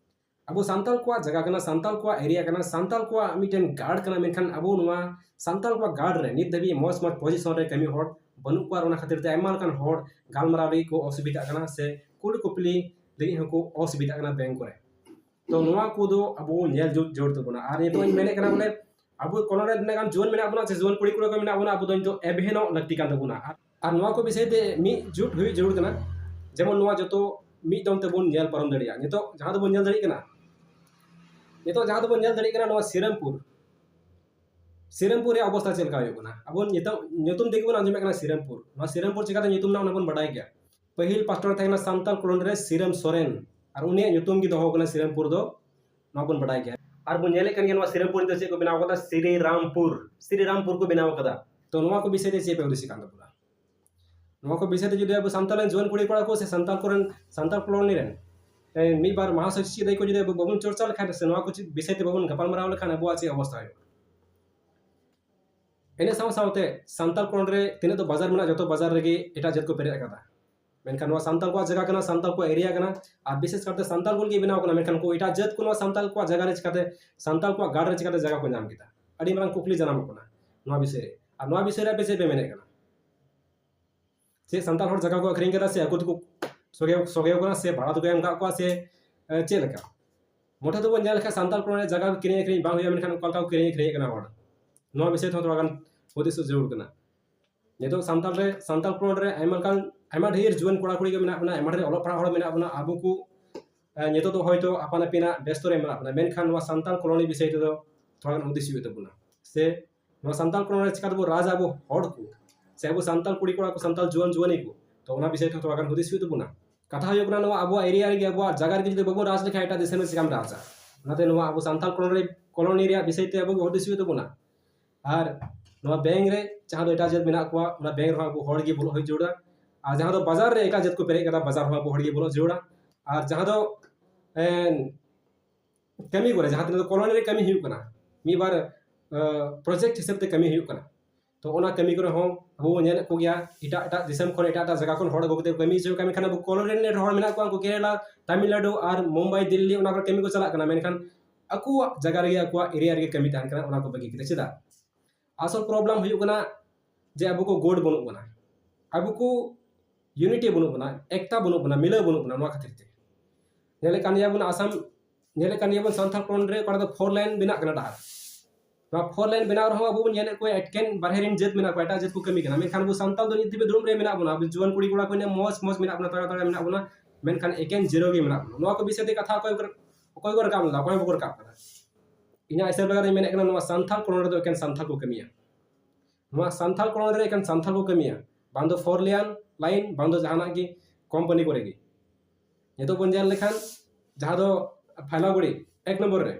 ᱟᱵᱚ ᱥᱟᱱᱛᱟᱲ ᱠᱚᱣᱟᱜ ᱡᱟᱭᱜᱟ ᱠᱟᱱᱟ, ᱥᱟᱱᱛᱟᱲ ᱠᱚᱣᱟᱜ ᱮᱨᱤᱭᱟ ᱠᱟᱱᱟ, ᱥᱟᱱᱛᱟᱲ ᱠᱚᱣᱟᱜ ᱢᱤᱫᱴᱮᱱ ᱜᱟᱲ ᱠᱟᱱᱟ, ᱢᱮᱱᱠᱷᱟᱱ ᱟᱵᱚ ᱱᱚᱣᱟ ᱥᱟᱱᱛᱟᱲ ᱠᱚᱣᱟᱜ ᱜᱟᱲ ᱨᱮ ᱱᱤᱛ ᱫᱷᱟᱹᱵᱤᱡ ᱢᱚᱡᱽ ᱢᱚᱡᱽ ᱯᱚᱡᱤᱥᱚᱱ ᱨᱮ ᱠᱟᱹᱢᱤ ᱦᱚᱲ ᱵᱟᱹᱱᱩᱜ ᱠᱚᱣᱟ᱾ ᱟᱨ ᱚᱱᱟ ᱠᱷᱟᱹᱛᱤᱨ ᱛᱮ ᱟᱭᱢᱟ ᱞᱮᱠᱟᱱ ᱦᱚᱲ ᱜᱟᱞᱢᱟᱨᱟᱣ ᱞᱟᱹᱜᱤᱫ ᱠᱚ ᱚᱥᱩᱵᱤᱫᱷᱟᱜ ᱠᱟᱱᱟ, ᱥᱮ ᱠᱩᱞᱤ ᱠᱩᱯᱞᱤ ᱞᱟᱹᱜᱤᱫ ᱦᱚᱸᱠᱚ ᱚᱥᱩᱵᱤᱫᱷᱟᱜ ᱠᱟᱱᱟ ᱵᱮᱝᱠ ᱠᱚᱨᱮ᱾ ᱛᱚ ᱱᱚᱣᱟ ᱠᱚᱫᱚ ᱟᱵᱚ ᱧᱮᱞ ᱡᱩᱛ ᱡᱟᱹᱨᱩᱲ ᱛᱟᱵᱚᱱᱟ᱾ ᱟᱨ ᱱᱤᱛᱚᱜ ᱤᱧ ᱢᱮᱱᱮᱫ ᱠᱟᱱᱟ ᱵᱚᱞᱮ ᱟᱵᱚ ᱠᱚᱞᱚᱱ ᱨᱮ ᱛᱤᱱᱟᱹᱜ ᱜᱟᱱ ᱡᱩᱣᱟᱹᱱ ᱢᱮᱱᱟᱜ ᱵᱚᱱᱟ, ᱥᱮ ᱡᱩᱣᱟᱹᱱ ᱠᱩᱲᱤ ᱠᱚᱲᱟ ᱠᱚ ᱢᱮᱱᱟᱜ ᱵᱚᱱᱟ, ᱟᱵᱚ ᱫᱚ ᱱᱤᱛᱚᱜ ᱮᱵᱷᱮᱱᱚᱜ ᱞᱟᱹᱠᱛᱤ ᱠᱟᱱ ᱛᱟᱵᱚᱱᱟ᱾ ᱟᱨ, ᱟᱨ ᱱᱚᱣᱟ ᱠᱚ ᱵᱤᱥᱚᱭ ᱛᱮ ᱢᱤᱫ ᱡᱩᱴ ᱦᱩᱭᱩᱜ ᱡᱟᱹᱨᱩᱲ ᱠᱟᱱᱟ, ᱡᱮᱢᱚᱱ ᱱᱚᱣᱟ ᱡᱚᱛᱚ ᱢᱤᱫ ᱫᱚᱢ ᱛᱮᱵᱚᱱ ᱧᱮᱞ ᱯᱟᱨᱚᱢ ᱫᱟᱲᱮᱭᱟᱜᱼᱟ᱾ ᱱᱤᱛᱚᱜ ᱡᱟᱦᱟᱸ ᱫᱚᱵᱚᱱ ᱧᱮᱞ ᱫᱟᱲᱮᱭᱟᱜ ᱠᱟᱱᱟ, ᱱᱤᱛᱚᱜ ᱡᱟᱦᱟᱸ ᱫᱚᱵᱚᱱ ᱧᱮᱞ ᱫᱟᱲᱮᱭᱟᱜ ᱠᱟᱱᱟ ᱱᱚᱣᱟ ᱥᱤᱨᱟᱢᱯᱩᱨ, ᱥᱤᱨᱟᱢᱯᱩᱨ ᱨᱮᱭᱟᱜ ᱚᱵᱚᱥᱛᱟ ᱪᱮᱫ ᱞᱮᱠᱟ ᱦᱩᱭᱩᱜ ᱠᱟᱱᱟ? ᱟᱵᱚ ᱱᱤᱛᱚᱜ ᱧᱩᱛᱩᱢ ᱛᱮᱜᱮ ᱵᱚᱱ ᱟᱸᱡᱚᱢᱮᱫ ᱠᱟᱱᱟ ᱥᱤᱨᱟᱢᱯᱩᱨ᱾ ᱱᱚᱣᱟ ᱥᱤᱨᱟᱢᱯᱩᱨ ᱪᱤᱠᱟᱛᱮ ᱧᱩᱛᱩᱢ ᱮᱱᱟ ᱚᱱᱟ ᱵᱚᱱ ᱵᱟᱰᱟᱭ ᱜᱮᱭᱟ᱾ ᱯᱟᱹᱦᱤᱞ ᱯᱟᱥᱴᱚᱨ ᱛᱟᱦᱮᱸ ᱠᱟᱱᱟ ᱥᱟᱱᱛᱟᱲ ᱠᱚᱞᱚᱱ ᱨᱮ ᱥᱤᱨᱟᱢ ᱥᱚᱨᱮᱱ, ᱟᱨ ᱩᱱᱤᱭᱟᱜ ᱧᱩᱛᱩᱢ ᱜᱮ ᱫᱚᱦᱚ ᱠᱟᱱᱟ ᱥᱤᱨᱟᱢᱯᱩᱨ ᱫᱚ, ᱱᱚᱣᱟ ᱵᱚᱱ ᱵᱟᱰᱟᱭ ᱜᱮᱭᱟ᱾ ᱟᱨ ᱵᱚᱱ ᱧᱮᱞᱮᱫ ᱠᱟᱱ ᱜᱮᱭᱟ ᱱᱚᱣᱟ ᱥᱤᱨᱟᱢᱯᱩᱨ ᱫᱚ ᱪᱮᱫ ᱠᱚ ᱵᱮᱱᱟᱣ ᱠᱟᱫᱟ? ᱥᱨᱤ ᱨᱟᱢᱯᱩᱨ, ᱥᱨᱤ ᱨᱟᱢᱯᱩᱨ ᱠᱚ ᱵᱮᱱᱟᱣ ᱠᱟᱫᱟ᱾ ᱛᱚ ᱱᱚᱣᱟ ᱠᱚ ᱵᱤᱥᱚᱭ ᱛᱮ ᱪᱮᱫ ᱯᱮ ᱦᱩᱫᱤᱥ ᱠᱟᱱ ᱛᱟᱵᱚᱱᱟ? ᱱᱚᱣᱟ ᱠᱚ ᱵᱤᱥᱚᱭ ᱛᱮ ᱡᱩᱫᱤ ᱟᱵᱚ ᱥᱟᱱᱛᱟᱲ ᱨᱮᱱ ᱡᱩᱣᱟᱹᱱ ᱠᱩᱲᱤ ᱠᱚᱲᱟ ᱠᱚ ᱥᱮ ᱥᱟᱱᱛᱟᱲ ᱠᱚᱨᱮᱱ, ᱥᱟᱱᱛᱟᱲ ᱠᱚᱞᱚᱱᱤ ᱨᱮᱱ, ᱮ, ᱢᱤᱫ ᱵᱟᱨ ᱢᱟᱦᱟᱥᱚᱭ ᱪᱮᱫ ᱠᱚ ᱡᱩᱫᱤ ᱟᱵᱚ ᱵᱟᱵᱚᱱ ᱪᱚᱨᱪᱟ ᱞᱮᱠᱷᱟᱱ, ᱥᱮ ᱱᱚᱣᱟ ᱠᱚ ᱪᱮᱫ ᱵᱤᱥᱚᱭ ᱛᱮ ᱵᱟᱵᱚᱱ ᱜᱟᱯᱟᱞᱢᱟᱨᱟᱣ ᱞᱮᱠᱷᱟᱱ ᱟᱵᱚᱣᱟᱜ ᱪᱮᱫ ᱚᱵᱚᱥᱛᱟ ᱦᱩᱭᱩᱜᱼᱟ? ᱤᱱᱟᱹ ᱥᱟᱶ ᱥᱟᱶᱛᱮ ᱥᱟᱱᱛᱟᱲ ᱠᱚᱞᱚᱱᱤ ᱨᱮ ᱛᱤᱱᱟᱹᱜ ᱫᱚ ᱵᱟᱡᱟᱨ ᱢᱮᱱᱟᱜᱼᱟ, ᱡᱚᱛᱚ ᱵᱟᱡᱟᱨ ᱨᱮᱜᱮ ᱮᱴᱟᱜ ᱡᱟᱹᱛ ᱠᱚ ᱯᱮᱨᱮᱡ ᱟᱠᱟᱫᱟ᱾ ᱢᱮᱱᱠᱷᱟᱱ ᱱᱚᱣᱟ ᱥᱟᱱᱛᱟᱲ ᱠᱚᱣᱟᱜ ᱡᱟᱭᱜᱟ ᱠᱟᱱᱟ, ᱥᱟᱱᱛᱟᱲ ᱠᱚᱣᱟᱜ ᱮᱨᱤᱭᱟ ᱠᱟᱱᱟ, ᱟᱨ ᱵᱤᱥᱮᱥ ᱠᱟᱨᱛᱮ ᱥᱟᱱᱛᱟᱲ ᱠᱚ ᱞᱟᱹᱜᱤᱫ ᱵᱮᱱᱟᱣ ᱠᱟᱱᱟ, ᱢᱮᱱᱠᱷᱟᱱ ᱩᱱᱠᱩ ᱮᱴᱟᱜ ᱡᱟᱹᱛ ᱠᱚ ᱱᱚᱣᱟ ᱥᱟᱱᱛᱟᱲ ᱠᱚᱣᱟᱜ ᱡᱟᱭᱜᱟ ᱨᱮ ᱪᱤᱠᱟᱛᱮ, ᱥᱟᱱᱛᱟᱲ ᱠᱚᱣᱟᱜ ᱜᱟᱲ ᱨᱮ ᱪᱤᱠᱟᱛᱮ ᱡᱟᱭᱜᱟ ᱠᱚ ᱧᱟᱢ ᱠᱮᱫᱟ? ᱟᱹᱰᱤ ᱢᱟᱨᱟᱝ ᱠᱩᱠᱞᱤ ᱡᱟᱱᱟᱢᱚᱜ ᱠᱟᱱᱟ ᱱᱚᱣᱟ ᱵᱤᱥᱚᱭ ᱨᱮ᱾ ᱟᱨ ᱱᱚᱣᱟ ᱵᱤᱥᱚᱭ ᱨᱮ ᱟᱯᱮ ᱪᱮᱫ ᱯᱮ ᱢᱮᱱᱮᱫ ᱠᱟᱱᱟ? ᱪᱮᱫ ᱥᱟᱱᱛᱟᱲ ᱦᱚᱲ ᱡᱟᱭᱜᱟ ᱠᱚ ᱟᱹᱠᱷᱨᱤᱧ ᱠᱮᱫᱟ, ᱥᱮ ᱟᱠᱚ ᱛᱮᱠᱚ ᱥᱚᱜᱮ ᱥᱚᱜᱮ ᱠᱟᱱᱟ, ᱥᱮ ᱵᱷᱟᱲᱟ ᱛᱮᱠᱚ ᱮᱢ ᱠᱟᱜ ᱠᱚᱣᱟ, ᱥᱮ ᱮ, ᱪᱮᱫ ᱞᱮᱠᱟ? ᱢᱚᱴᱷᱮ ᱛᱮᱵᱚᱱ ᱧᱮᱞ ᱞᱮᱠᱷᱟᱱ ᱥᱟᱱᱛᱟᱲ ᱠᱚ ᱨᱮ ᱡᱟᱭᱜᱟ ᱠᱤᱨᱤᱧ ᱟᱹᱠᱷᱨᱤᱧ ᱵᱟᱝ ᱦᱩᱭᱩᱜᱼᱟ, ᱢᱮᱱᱠᱷᱟᱱ ᱚᱠᱟ ᱞᱮᱠᱟ ᱠᱚ ᱠᱤᱨᱤᱧ ᱟᱹᱠᱷᱨᱤᱧᱮᱫ ᱠᱟᱱᱟ ᱦᱚᱲ, ᱱᱚᱣᱟ ᱵᱤᱥᱚᱭ ᱛᱮᱦᱚᱸ ᱛᱷᱚᱲᱟ ᱜᱟᱱ ᱦᱩᱫᱤᱥ ᱡᱟᱹᱨᱩᱲ ᱠᱟᱱᱟ᱾ ᱱᱤᱛᱚᱜ ᱥᱟᱱᱛᱟᱲ ᱨᱮ, ᱥᱟᱱᱛᱟᱲ ᱠᱚ ᱨᱮ ᱟᱭᱢᱟ ᱞᱮᱠᱟᱱ, ᱟᱭᱢᱟ ᱰᱷᱮᱨ ᱡᱩᱣᱟᱹᱱ ᱠᱚᱲᱟ ᱠᱩᱲᱤ ᱠᱚ ᱢᱮᱱᱟᱜ ᱵᱚᱱᱟ, ᱟᱭᱢᱟ ᱰᱷᱮᱨ ᱚᱞᱚᱜ ᱯᱟᱲᱦᱟᱜ ᱦᱚᱲ ᱢᱮᱱᱟᱜ ᱵᱚᱱᱟ᱾ ᱟᱵᱚ ᱠᱚ ᱮ, ᱱᱤᱛᱚᱜ ᱫᱚ ᱦᱚᱭᱛᱳ ᱟᱯᱟᱱ ᱟᱹᱯᱤᱱᱟᱜ ᱵᱮᱥᱛᱚ ᱨᱮ ᱢᱮᱱᱟᱜ ᱵᱚᱱᱟ, ᱢᱮᱱᱠᱷᱟᱱ ᱱᱚᱣᱟ ᱥᱟᱱᱛᱟᱲ ᱠᱚᱞᱚᱱᱤ ᱵᱤᱥᱚᱭ ᱛᱮᱫᱚ ᱛᱷᱚᱲᱟ ᱜᱟᱱ ᱦᱩᱫᱤᱥ ᱦᱩᱭᱩᱜ ᱛᱟᱵᱚᱱᱟ᱾ ᱥᱮ ᱱᱚᱣᱟ ᱥᱟᱱᱛᱟᱲ ᱠᱚᱞᱚᱱᱤ ᱨᱮ ᱪᱤᱠᱟ ᱛᱮᱵᱚ ᱨᱟᱡᱽ ᱟᱵᱚ ᱦᱚᱲ ᱠᱚ, ᱥᱮ ᱟᱵᱚ ᱥᱟᱱᱛᱟᱲ ᱠᱩᱲᱤ ᱠᱚᱲᱟ ᱠᱚ, ᱥᱟᱱᱛᱟᱲ ᱡᱩᱣᱟᱹᱱ ᱡᱩᱣᱟᱹᱱᱤ ᱠᱚ, ᱛᱚ ᱚᱱᱟ ᱵᱤᱥᱚᱭ ᱛᱮ ᱛᱷᱚᱲᱟ ᱜᱟᱱ ᱦᱩᱫᱤᱥ ᱦᱩᱭᱩᱜ ᱛᱟᱵᱚᱱᱟ᱾ ᱠᱟᱛᱷᱟ ᱦᱩᱭᱩᱜ ᱠᱟᱱᱟ, ᱱᱚᱣᱟ ᱟᱵᱚᱣᱟᱜ ᱮᱨᱤᱭᱟ ᱨᱮᱜᱮ, ᱟᱵᱚᱣᱟᱜ ᱡᱟᱭᱜᱟ ᱨᱮᱜᱮ ᱡᱩᱫᱤ ᱵᱟᱵᱚᱱ ᱨᱟᱡᱽ ᱞᱮᱠᱷᱟᱱ ᱮᱴᱟᱜ ᱫᱤᱥᱚᱢ ᱨᱮ ᱪᱤᱠᱟᱢ ᱨᱟᱡᱟ? ᱚᱱᱟᱛᱮ ᱱᱚᱣᱟ ᱟᱵᱚ ᱥᱟᱱᱛᱟᱲ ᱠᱚᱞᱚᱱᱤ, ᱠᱚᱞᱚᱱᱤ ᱨᱮᱭᱟᱜ ᱵᱤᱥᱚᱭ ᱛᱮ ᱟᱵᱚ ᱜᱮ ᱦᱩᱫᱤᱥ ᱦᱩᱭᱩᱜ ᱛᱟᱵᱚᱱᱟ᱾ ᱟᱨ ᱱᱚᱣᱟ ᱵᱮᱝᱠ ᱨᱮ ᱡᱟᱦᱟᱸ ᱫᱚ ᱮᱴᱟᱜ ᱡᱟᱹᱛ ᱢᱮᱱᱟᱜ ᱠᱚᱣᱟ, ᱚᱱᱟ ᱵᱮᱝᱠ ᱨᱮᱦᱚᱸ ᱟᱵᱚ ᱦᱚᱲ ᱜᱮ ᱵᱚᱞᱚᱜ ᱦᱩᱭ ᱡᱟᱹᱨᱩᱲᱟ᱾ ᱟᱨ ᱡᱟᱦᱟᱸ ᱫᱚ ᱵᱟᱡᱟᱨ ᱨᱮ ᱮᱴᱟᱜ ᱡᱟᱹᱛ ᱠᱚ ᱯᱮᱨᱮᱡ ᱠᱟᱫᱟ, ᱵᱟᱡᱟᱨ ᱦᱚᱸ ᱟᱵᱚ ᱦᱚᱲ ᱜᱮ ᱵᱚᱞᱚᱜ ᱡᱟᱹᱨᱩᱲᱟ᱾ ᱟᱨ ᱡᱟᱦᱟᱸ ᱫᱚ, ᱮᱱ, ᱠᱟᱹᱢᱤ ᱠᱚᱨᱮ, ᱡᱟᱦᱟᱸ ᱛᱤᱱᱟᱹᱜ ᱫᱚ ᱠᱚᱞᱚᱱᱤ ᱨᱮ ᱠᱟᱹᱢᱤ ᱦᱩᱭᱩᱜ ᱠᱟᱱᱟ, ᱢᱤᱫ ᱵᱟᱨ, ᱮ, ᱯᱨᱚᱡᱮᱠᱴ ᱦᱤᱥᱟᱹᱵ ᱛᱮ ᱠᱟᱹᱢᱤ ᱦᱩᱭᱩᱜ ᱠᱟᱱᱟ, ᱛᱚ ᱚᱱᱟ ᱠᱟᱹᱢᱤ ᱠᱚᱨᱮ ᱦᱚᱸ ᱟᱵᱚ ᱵᱚᱱ ᱧᱮᱞᱮᱫ ᱠᱚᱜᱮᱭᱟ, ᱮᱴᱟᱜ ᱮᱴᱟᱜ ᱫᱤᱥᱚᱢ ᱠᱷᱚᱱ, ᱮᱴᱟᱜ ᱮᱴᱟᱜ ᱡᱟᱭᱜᱟ ᱠᱷᱚᱱ ᱦᱚᱲ ᱟᱹᱜᱩ ᱠᱟᱛᱮ ᱠᱟᱹᱢᱤ ᱦᱚᱪᱚ ᱠᱟᱹᱢᱤ ᱠᱷᱟᱱ ᱟᱵᱚ ᱠᱚᱞᱚᱱᱤ ᱨᱮᱱ ᱦᱚᱲ ᱢᱮᱱᱟᱜ ᱠᱚᱣᱟ, ᱩᱱᱠᱩ ᱠᱮᱨᱟᱞᱟ, ᱛᱟᱢᱤᱞᱱᱟᱰᱩ ᱟᱨ ᱢᱩᱢᱵᱟᱭ, ᱫᱤᱞᱞᱤ, ᱚᱱᱟ ᱠᱚᱨᱮ ᱠᱟᱹᱢᱤ ᱠᱚ ᱪᱟᱞᱟᱜ ᱠᱟᱱᱟ, ᱢᱮᱱᱠᱷᱟᱱ ᱟᱠᱚᱣᱟᱜ ᱡᱟᱭᱜᱟ ᱨᱮᱜᱮ, ᱟᱠᱚᱣᱟᱜ ᱮᱨᱤᱭᱟ ᱨᱮᱜᱮ ᱠᱟᱹᱢᱤ ᱛᱟᱦᱮᱱ ᱠᱟᱱᱟ, ᱚᱱᱟ ᱠᱚ ᱵᱟᱹᱜᱤ ᱠᱟᱛᱮ᱾ ᱪᱮᱫᱟᱜ? ᱟᱥᱚᱞ ᱯᱨᱚᱵᱞᱮᱢ ᱦᱩᱭᱩᱜ ᱠᱟᱱᱟ ᱡᱮ ᱟᱵᱚ ᱠᱚ ᱜᱩᱴ ᱵᱟᱹᱱᱩᱜ ᱵᱚᱱᱟ, ᱟᱵᱚ ᱠᱚ ᱭᱩᱱᱤᱴᱤ ᱵᱟᱹᱱᱩᱜ ᱵᱚᱱᱟ, ᱮᱠᱛᱟ ᱵᱟᱹᱱᱩᱜ ᱵᱚᱱᱟ, ᱢᱤᱞᱟᱹᱣ ᱵᱟᱹᱱᱩᱜ ᱵᱚᱱᱟ᱾ ᱱᱚᱣᱟ ᱠᱷᱟᱹᱛᱤᱨ ᱛᱮ ᱧᱮᱞᱮᱫ ᱠᱟᱱ ᱜᱮᱭᱟᱵᱚᱱ, ᱟᱥᱟᱢ, ᱧᱮᱞᱮᱫ ᱠᱟᱱ ᱜᱮᱭᱟᱵᱚᱱ, ᱥᱟᱱᱛᱟᱲ ᱠᱚᱞᱚᱱᱤ ᱨᱮ ᱚᱠᱟ ᱨᱮᱫᱚ ᱯᱷᱳᱨ ᱞᱟᱭᱤᱱ ᱵᱮᱱᱟᱜ ᱠᱟᱱᱟ ᱰᱟᱦᱟᱨ, ᱱᱚᱣᱟ ᱯᱷᱳᱨ ᱞᱟᱭᱤᱱ ᱵᱮᱱᱟᱣ ᱨᱮᱦᱚᱸ ᱟᱵᱚ ᱵᱚᱱ ᱧᱮᱞᱮᱫ ᱠᱚᱣᱟ ᱮᱠᱮᱱ ᱵᱟᱨᱦᱮ ᱨᱮᱱ ᱡᱟᱹᱛ ᱢᱮᱱᱟᱜ ᱠᱚᱣᱟ, ᱮᱴᱟᱜ ᱡᱟᱹᱛ ᱠᱚ ᱠᱟᱹᱢᱤ ᱠᱟᱱᱟ, ᱢᱮᱱᱠᱷᱟᱱ ᱟᱵᱚ ᱥᱟᱱᱛᱟᱲ ᱫᱚ ᱱᱤᱛ ᱫᱷᱟᱹᱵᱤᱡ ᱫᱩᱲᱩᱵ ᱨᱮ ᱢᱮᱱᱟᱜ ᱵᱚᱱᱟ᱾ ᱟᱵᱚ ᱡᱩᱣᱟᱹᱱ ᱠᱩᱲᱤ ᱠᱚᱲᱟ ᱠᱚ ᱤᱱᱟᱹ ᱢᱚᱡᱽ ᱢᱚᱡᱽ ᱢᱮᱱᱟᱜ ᱵᱚᱱᱟ, ᱛᱟᱜᱲᱟ ᱛᱟᱜᱲᱟ ᱢᱮᱱᱟᱜ ᱵᱚᱱᱟ, ᱢᱮᱱᱠᱷᱟᱱ ᱮᱠᱮᱱ ᱡᱤᱨᱳ ᱜᱮ ᱢᱮᱱᱟᱜ ᱵᱚᱱᱟ᱾ ᱱᱚᱣᱟ ᱠᱚ ᱵᱤᱥᱚᱭ ᱛᱮ ᱠᱟᱛᱷᱟ ᱚᱠᱚᱭ ᱠᱚ, ᱚᱠᱚᱭ ᱠᱚ ᱨᱟᱠᱟᱵ ᱞᱮᱫᱟ? ᱚᱠᱚᱭ ᱦᱚᱸ ᱵᱟᱠᱚ ᱨᱟᱠᱟᱵ ᱠᱟᱫᱟ᱾ ᱤᱧᱟᱹᱜ ᱦᱤᱥᱟᱹᱵ ᱞᱮᱠᱟᱛᱮᱧ ᱢᱮᱱᱮᱫ ᱠᱟᱱᱟ, ᱱᱚᱣᱟ ᱥᱟᱱᱛᱟᱲ ᱠᱚᱞᱚᱱᱤ ᱨᱮᱫᱚ ᱮᱠᱮᱱ ᱥᱟᱱᱛᱟᱲ ᱠᱚ ᱠᱟᱹᱢᱤᱭᱟ᱾ ᱱᱚᱣᱟ ᱥᱟᱱᱛᱟᱲ ᱠᱚᱞᱚᱱᱤ ᱨᱮ ᱮᱠᱮᱱ ᱥᱟᱱᱛᱟᱲ ᱠᱚ ᱠᱟᱹᱢᱤᱭᱟ, ᱵᱟᱝ ᱫᱚ ᱯᱷᱳᱨ ᱞᱮᱭᱟᱱ ᱞᱟᱭᱤᱱ, ᱵᱟᱝ ᱫᱚ ᱡᱟᱦᱟᱱᱟᱜ ᱜᱮ ᱠᱳᱢᱯᱟᱱᱤ ᱠᱚᱨᱮ ᱜᱮ᱾ ᱱᱤᱛᱚᱜ ᱵᱚᱱ ᱧᱮᱞ ᱞᱮᱠᱷᱟᱱ, ᱡᱟᱦᱟᱸ ᱫᱚ ᱯᱷᱟᱭᱞᱟᱜᱩᱲᱤ ᱮᱠ ᱱᱚᱢᱵᱚᱨ ᱨᱮ,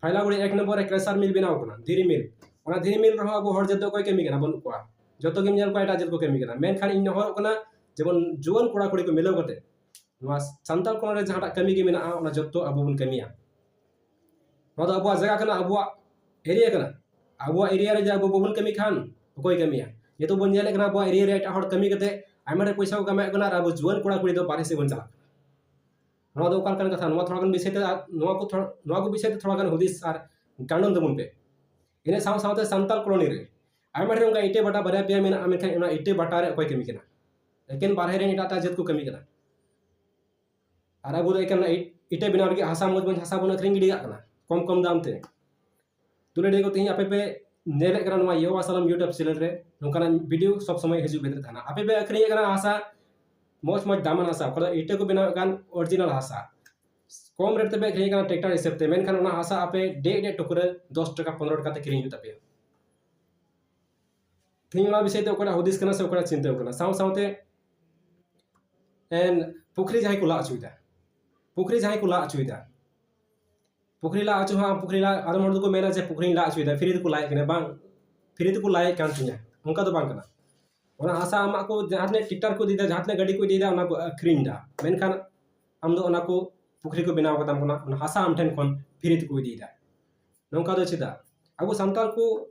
ᱯᱷᱟᱭᱞᱟᱜᱩᱲᱤ ᱮᱠ ᱱᱚᱢᱵᱚᱨ ᱨᱮ ᱠᱨᱮᱥᱟᱨ ᱢᱤᱞ ᱵᱮᱱᱟᱣ ᱠᱟᱱᱟ, ᱫᱷᱤᱨᱤ ᱢᱤᱞ᱾ ᱚᱱᱟ ᱫᱷᱤᱨᱤ ᱢᱤᱞ ᱨᱮᱦᱚᱸ ᱟᱵᱚ ᱦᱚᱲ ᱡᱟᱹᱛ ᱫᱚ ᱚᱠᱚᱭ ᱠᱟᱹᱢᱤ ᱠᱟᱱᱟ? ᱵᱟᱹᱱᱩᱜ ᱠᱚᱣᱟ᱾ ᱡᱚᱛᱚ ᱜᱮᱢ ᱧᱮᱞ ᱠᱚᱣᱟ ᱮᱴᱟᱜ ᱡᱟᱹᱛ ᱠᱚ ᱠᱟᱹᱢᱤ ᱠᱟᱱᱟ᱾ ᱢᱮᱱᱠᱷᱟᱱ ᱤᱧ ᱱᱮᱦᱚᱨᱚᱜ ᱠᱟᱱᱟ, ᱡᱮᱢᱚᱱ ᱡᱩᱣᱟᱹᱱ ᱠᱚᱲᱟ ᱠᱩᱲᱤ ᱠᱚ ᱢᱤᱞᱟᱹᱣ ᱠᱟᱛᱮ ᱱᱚᱣᱟ ᱥᱟᱱᱛᱟᱲ ᱠᱚᱞᱚᱱᱤ ᱨᱮ ᱡᱟᱦᱟᱸᱴᱟᱜ ᱠᱟᱹᱢᱤ ᱜᱮ ᱢᱮᱱᱟᱜᱼᱟ, ᱚᱱᱟ ᱡᱚᱛᱚ ᱟᱵᱚ ᱵᱚᱱ ᱠᱟᱹᱢᱤᱭᱟ᱾ ᱱᱚᱣᱟ ᱫᱚ ᱟᱵᱚᱣᱟᱜ ᱡᱟᱭᱜᱟ ᱠᱟᱱᱟ, ᱟᱵᱚᱣᱟᱜ ᱮᱨᱤᱭᱟ ᱠᱟᱱᱟ᱾ ᱟᱵᱚᱣᱟᱜ ᱮᱨᱤᱭᱟ ᱨᱮ ᱡᱩᱫᱤ ᱟᱵᱚ ᱵᱟᱵᱚᱱ ᱠᱟᱹᱢᱤ ᱠᱷᱟᱱ ᱚᱠᱚᱭ ᱠᱟᱹᱢᱤᱭᱟ? ᱱᱤᱛᱚᱜ ᱵᱚᱱ ᱧᱮᱞᱮᱫ ᱠᱟᱱᱟ, ᱟᱵᱚᱣᱟᱜ ᱮᱨᱤᱭᱟ ᱨᱮ ᱮᱴᱟᱜ ᱦᱚᱲ ᱠᱟᱹᱢᱤ ᱠᱟᱛᱮ ᱟᱭᱢᱟ ᱰᱷᱮᱨ ᱯᱚᱭᱥᱟ ᱠᱚ ᱠᱟᱢᱟᱣᱮᱫ ᱠᱟᱱᱟ, ᱟᱨ ᱟᱵᱚ ᱡᱩᱣᱟᱹᱱ ᱠᱚᱲᱟ ᱠᱩᱲᱤ ᱫᱚ ᱵᱟᱨᱦᱮ ᱥᱮᱫ ᱵᱚᱱ ᱪᱟᱞᱟᱜ ᱠᱟᱱᱟ᱾ ᱱᱚᱣᱟ ᱫᱚ ᱚᱠᱟ ᱞᱮᱠᱟᱱ ᱠᱟᱛᱷᱟ? ᱱᱚᱣᱟ ᱛᱷᱚᱲᱟ ᱜᱟᱱ ᱵᱤᱥᱚᱭ ᱛᱮ, ᱟᱨ ᱱᱚᱣᱟ ᱠᱚ ᱛᱷᱚᱲᱟ, ᱱᱚᱣᱟ ᱠᱚ ᱵᱤᱥᱚᱭ ᱛᱮ ᱛᱷᱚᱲᱟ ᱜᱟᱱ ᱦᱩᱫᱤᱥ ᱟᱨ ᱜᱟᱱᱰᱚᱱ ᱛᱟᱵᱚᱱ ᱯᱮ᱾ ᱤᱱᱟᱹ ᱥᱟᱶ ᱥᱟᱶᱛᱮ ᱥᱟᱱᱛᱟᱲ ᱠᱚᱞᱚᱱᱤ ᱨᱮ ᱟᱭᱢᱟ ᱰᱷᱮᱨ ᱚᱱᱠᱟ ᱤᱴᱟᱹ ᱵᱷᱟᱴᱟ ᱵᱟᱨᱭᱟ ᱯᱮᱭᱟ ᱢᱮᱱᱟᱜᱼᱟ, ᱢᱮᱱᱠᱷᱟᱱ ᱚᱱᱟ ᱤᱴᱟᱹ ᱵᱷᱟᱴᱟ ᱨᱮ ᱚᱠᱚᱭ ᱠᱟᱹᱢᱤ ᱠᱟᱱᱟ? ᱮᱠᱮᱱ ᱵᱟᱨᱦᱮ ᱨᱮᱱ ᱮᱴᱟᱜ ᱮᱴᱟᱜ ᱡᱟᱹᱛ ᱠᱚ ᱠᱟᱹᱢᱤ ᱠᱟᱱᱟ᱾ ᱟᱨ ᱟᱵᱚ ᱫᱚ ᱮᱠᱮᱱ ᱚᱱᱟ ᱤ-, ᱤᱴᱟᱹ ᱵᱮᱱᱟᱣ ᱞᱟᱹᱜᱤᱫ ᱦᱟᱥᱟ, ᱢᱚᱡᱽ ᱢᱚᱡᱽ ᱦᱟᱥᱟ ᱵᱚᱱ ᱟᱹᱠᱷᱨᱤᱧ ᱜᱤᱰᱤ ᱠᱟᱜ ᱠᱟᱱᱟ ᱠᱚᱢ ᱠᱚᱢ ᱫᱟᱢ ᱛᱮ᱾ ᱫᱩᱞᱟᱹᱲᱤᱭᱟᱹ ᱠᱚ, ᱛᱮᱦᱮᱧ ᱟᱯᱮ ᱯᱮ ᱧᱮᱞᱮᱫ ᱠᱟᱱᱟ ᱱᱚᱣᱟ ᱤᱭᱟᱹᱣᱟ ᱥᱟᱞᱟᱢ YouTube channel ᱨᱮ, ᱱᱚᱝᱠᱟᱱᱟᱜ video ᱥᱚᱵ ᱥᱚᱢᱚᱭ ᱦᱤᱡᱩᱜ ᱵᱮᱫᱨᱮ ᱛᱟᱦᱮᱱᱟ᱾ ᱟᱯᱮ ᱯᱮ ᱟᱹᱠᱷᱨᱤᱧᱮᱫ ᱠᱟᱱᱟ ᱦᱟᱥᱟ, ᱢᱚᱡᱽ ᱢᱚᱡᱽ ᱫᱟᱢᱟᱱ ᱦᱟᱥᱟ, ᱚᱠᱟ ᱫᱚ ᱤᱴᱟᱹ ᱠᱚ ᱵᱮᱱᱟᱣᱮᱫ ᱠᱟᱱ original ᱦᱟᱥᱟ, ᱠᱚᱢ rate ᱛᱮᱯᱮ ᱟᱹᱠᱷᱨᱤᱧᱮᱫ ᱠᱟᱱᱟ tractor ᱦᱤᱥᱟᱹᱵ ᱛᱮ, ᱢᱮᱱᱠᱷᱟᱱ ᱚᱱᱟ ᱦᱟᱥᱟ ᱟᱯᱮ ᱰᱮᱡ ᱰᱮᱡ ᱴᱩᱠᱨᱟᱹ ᱫᱚᱥ ᱴᱟᱠᱟ ᱯᱚᱱᱨᱚ ᱴᱟᱠᱟ ᱛᱮ ᱠᱤᱨᱤᱧ ᱦᱩᱭᱩᱜ ᱛᱟᱯᱮᱭᱟ᱾ ᱛᱮᱦᱮᱧ ᱚᱱᱟ ᱵᱤᱥᱚᱭ ᱛᱮ ᱚᱠᱚᱭᱟᱜ ᱦᱩᱫᱤᱥ ᱠᱟᱱᱟ ᱥᱮ ᱚᱠᱚᱭᱟᱜ ᱪᱤᱱᱛᱟᱹ ᱠᱟᱱᱟ? ᱥᱟᱶ ᱥᱟᱶᱛᱮ ᱮᱱ ᱯᱩᱠᱷᱨᱤ ᱡᱟᱦᱟᱸᱭ ᱠᱚ ᱞᱟ ᱚᱪᱚᱭᱮᱫᱟ, ᱯᱩᱠᱷᱨᱤ ᱡᱟᱦᱟᱸᱭ ᱠᱚ ᱞᱟ ᱚᱪᱚᱭᱮᱫᱟ, ᱯᱩᱠᱷᱨᱤ ᱞᱟ ᱚᱪᱚ ᱦᱚᱸ, ᱯᱩᱠᱷᱨᱤ ᱞᱟ, ᱟᱫᱚᱢ ᱦᱚᱲ ᱫᱚᱠᱚ ᱢᱮᱱᱟ ᱡᱮ ᱯᱩᱠᱷᱨᱤᱧ ᱞᱟ ᱚᱪᱚᱭᱮᱫᱟ, free ᱛᱮᱠᱚ ᱞᱟᱭᱮᱫ ᱠᱟᱱᱟ᱾ ᱵᱟᱝ, free ᱛᱮᱠᱚ ᱞᱟᱭᱮᱫ ᱠᱟᱱ ᱛᱤᱧᱟ, ᱚᱱᱠᱟ ᱫᱚ ᱵᱟᱝ ᱠᱟᱱᱟ᱾ ᱚᱱᱟ ᱦᱟᱥᱟ ᱟᱢᱟᱜ ᱠᱚ ᱡᱟᱦᱟᱸ ᱛᱤᱱᱟᱹᱜ tractor ᱠᱚ ᱤᱫᱤᱭᱮᱫᱟ, ᱡᱟᱦᱟᱸ ᱛᱤᱱᱟᱹᱜ ᱜᱟᱹᱰᱤ ᱠᱚ ᱤᱫᱤᱭᱮᱫᱟ, ᱚᱱᱟ ᱠᱚ ᱟᱹᱠᱷᱨᱤᱧ ᱮᱫᱟ, ᱢᱮᱱᱠᱷᱟᱱ ᱟᱢ ᱫᱚ ᱚᱱᱟ ᱠᱚ ᱯᱩᱠᱷᱨᱤ ᱠᱚ ᱵᱮᱱᱟᱣ ᱠᱟᱛᱟᱢ ᱠᱟᱱᱟ, ᱚᱱᱟ ᱦᱟᱥᱟ ᱟᱢ ᱴᱷᱮᱱ ᱠᱷᱚᱱ free ᱛᱮᱠᱚ ᱤᱫᱤᱭᱮᱫᱟ᱾ ᱱᱚᱝᱠᱟ ᱫᱚ ᱪᱮᱫᱟᱜ? ᱟᱵᱚ ᱥᱟᱱᱛᱟᱲ ᱠᱚ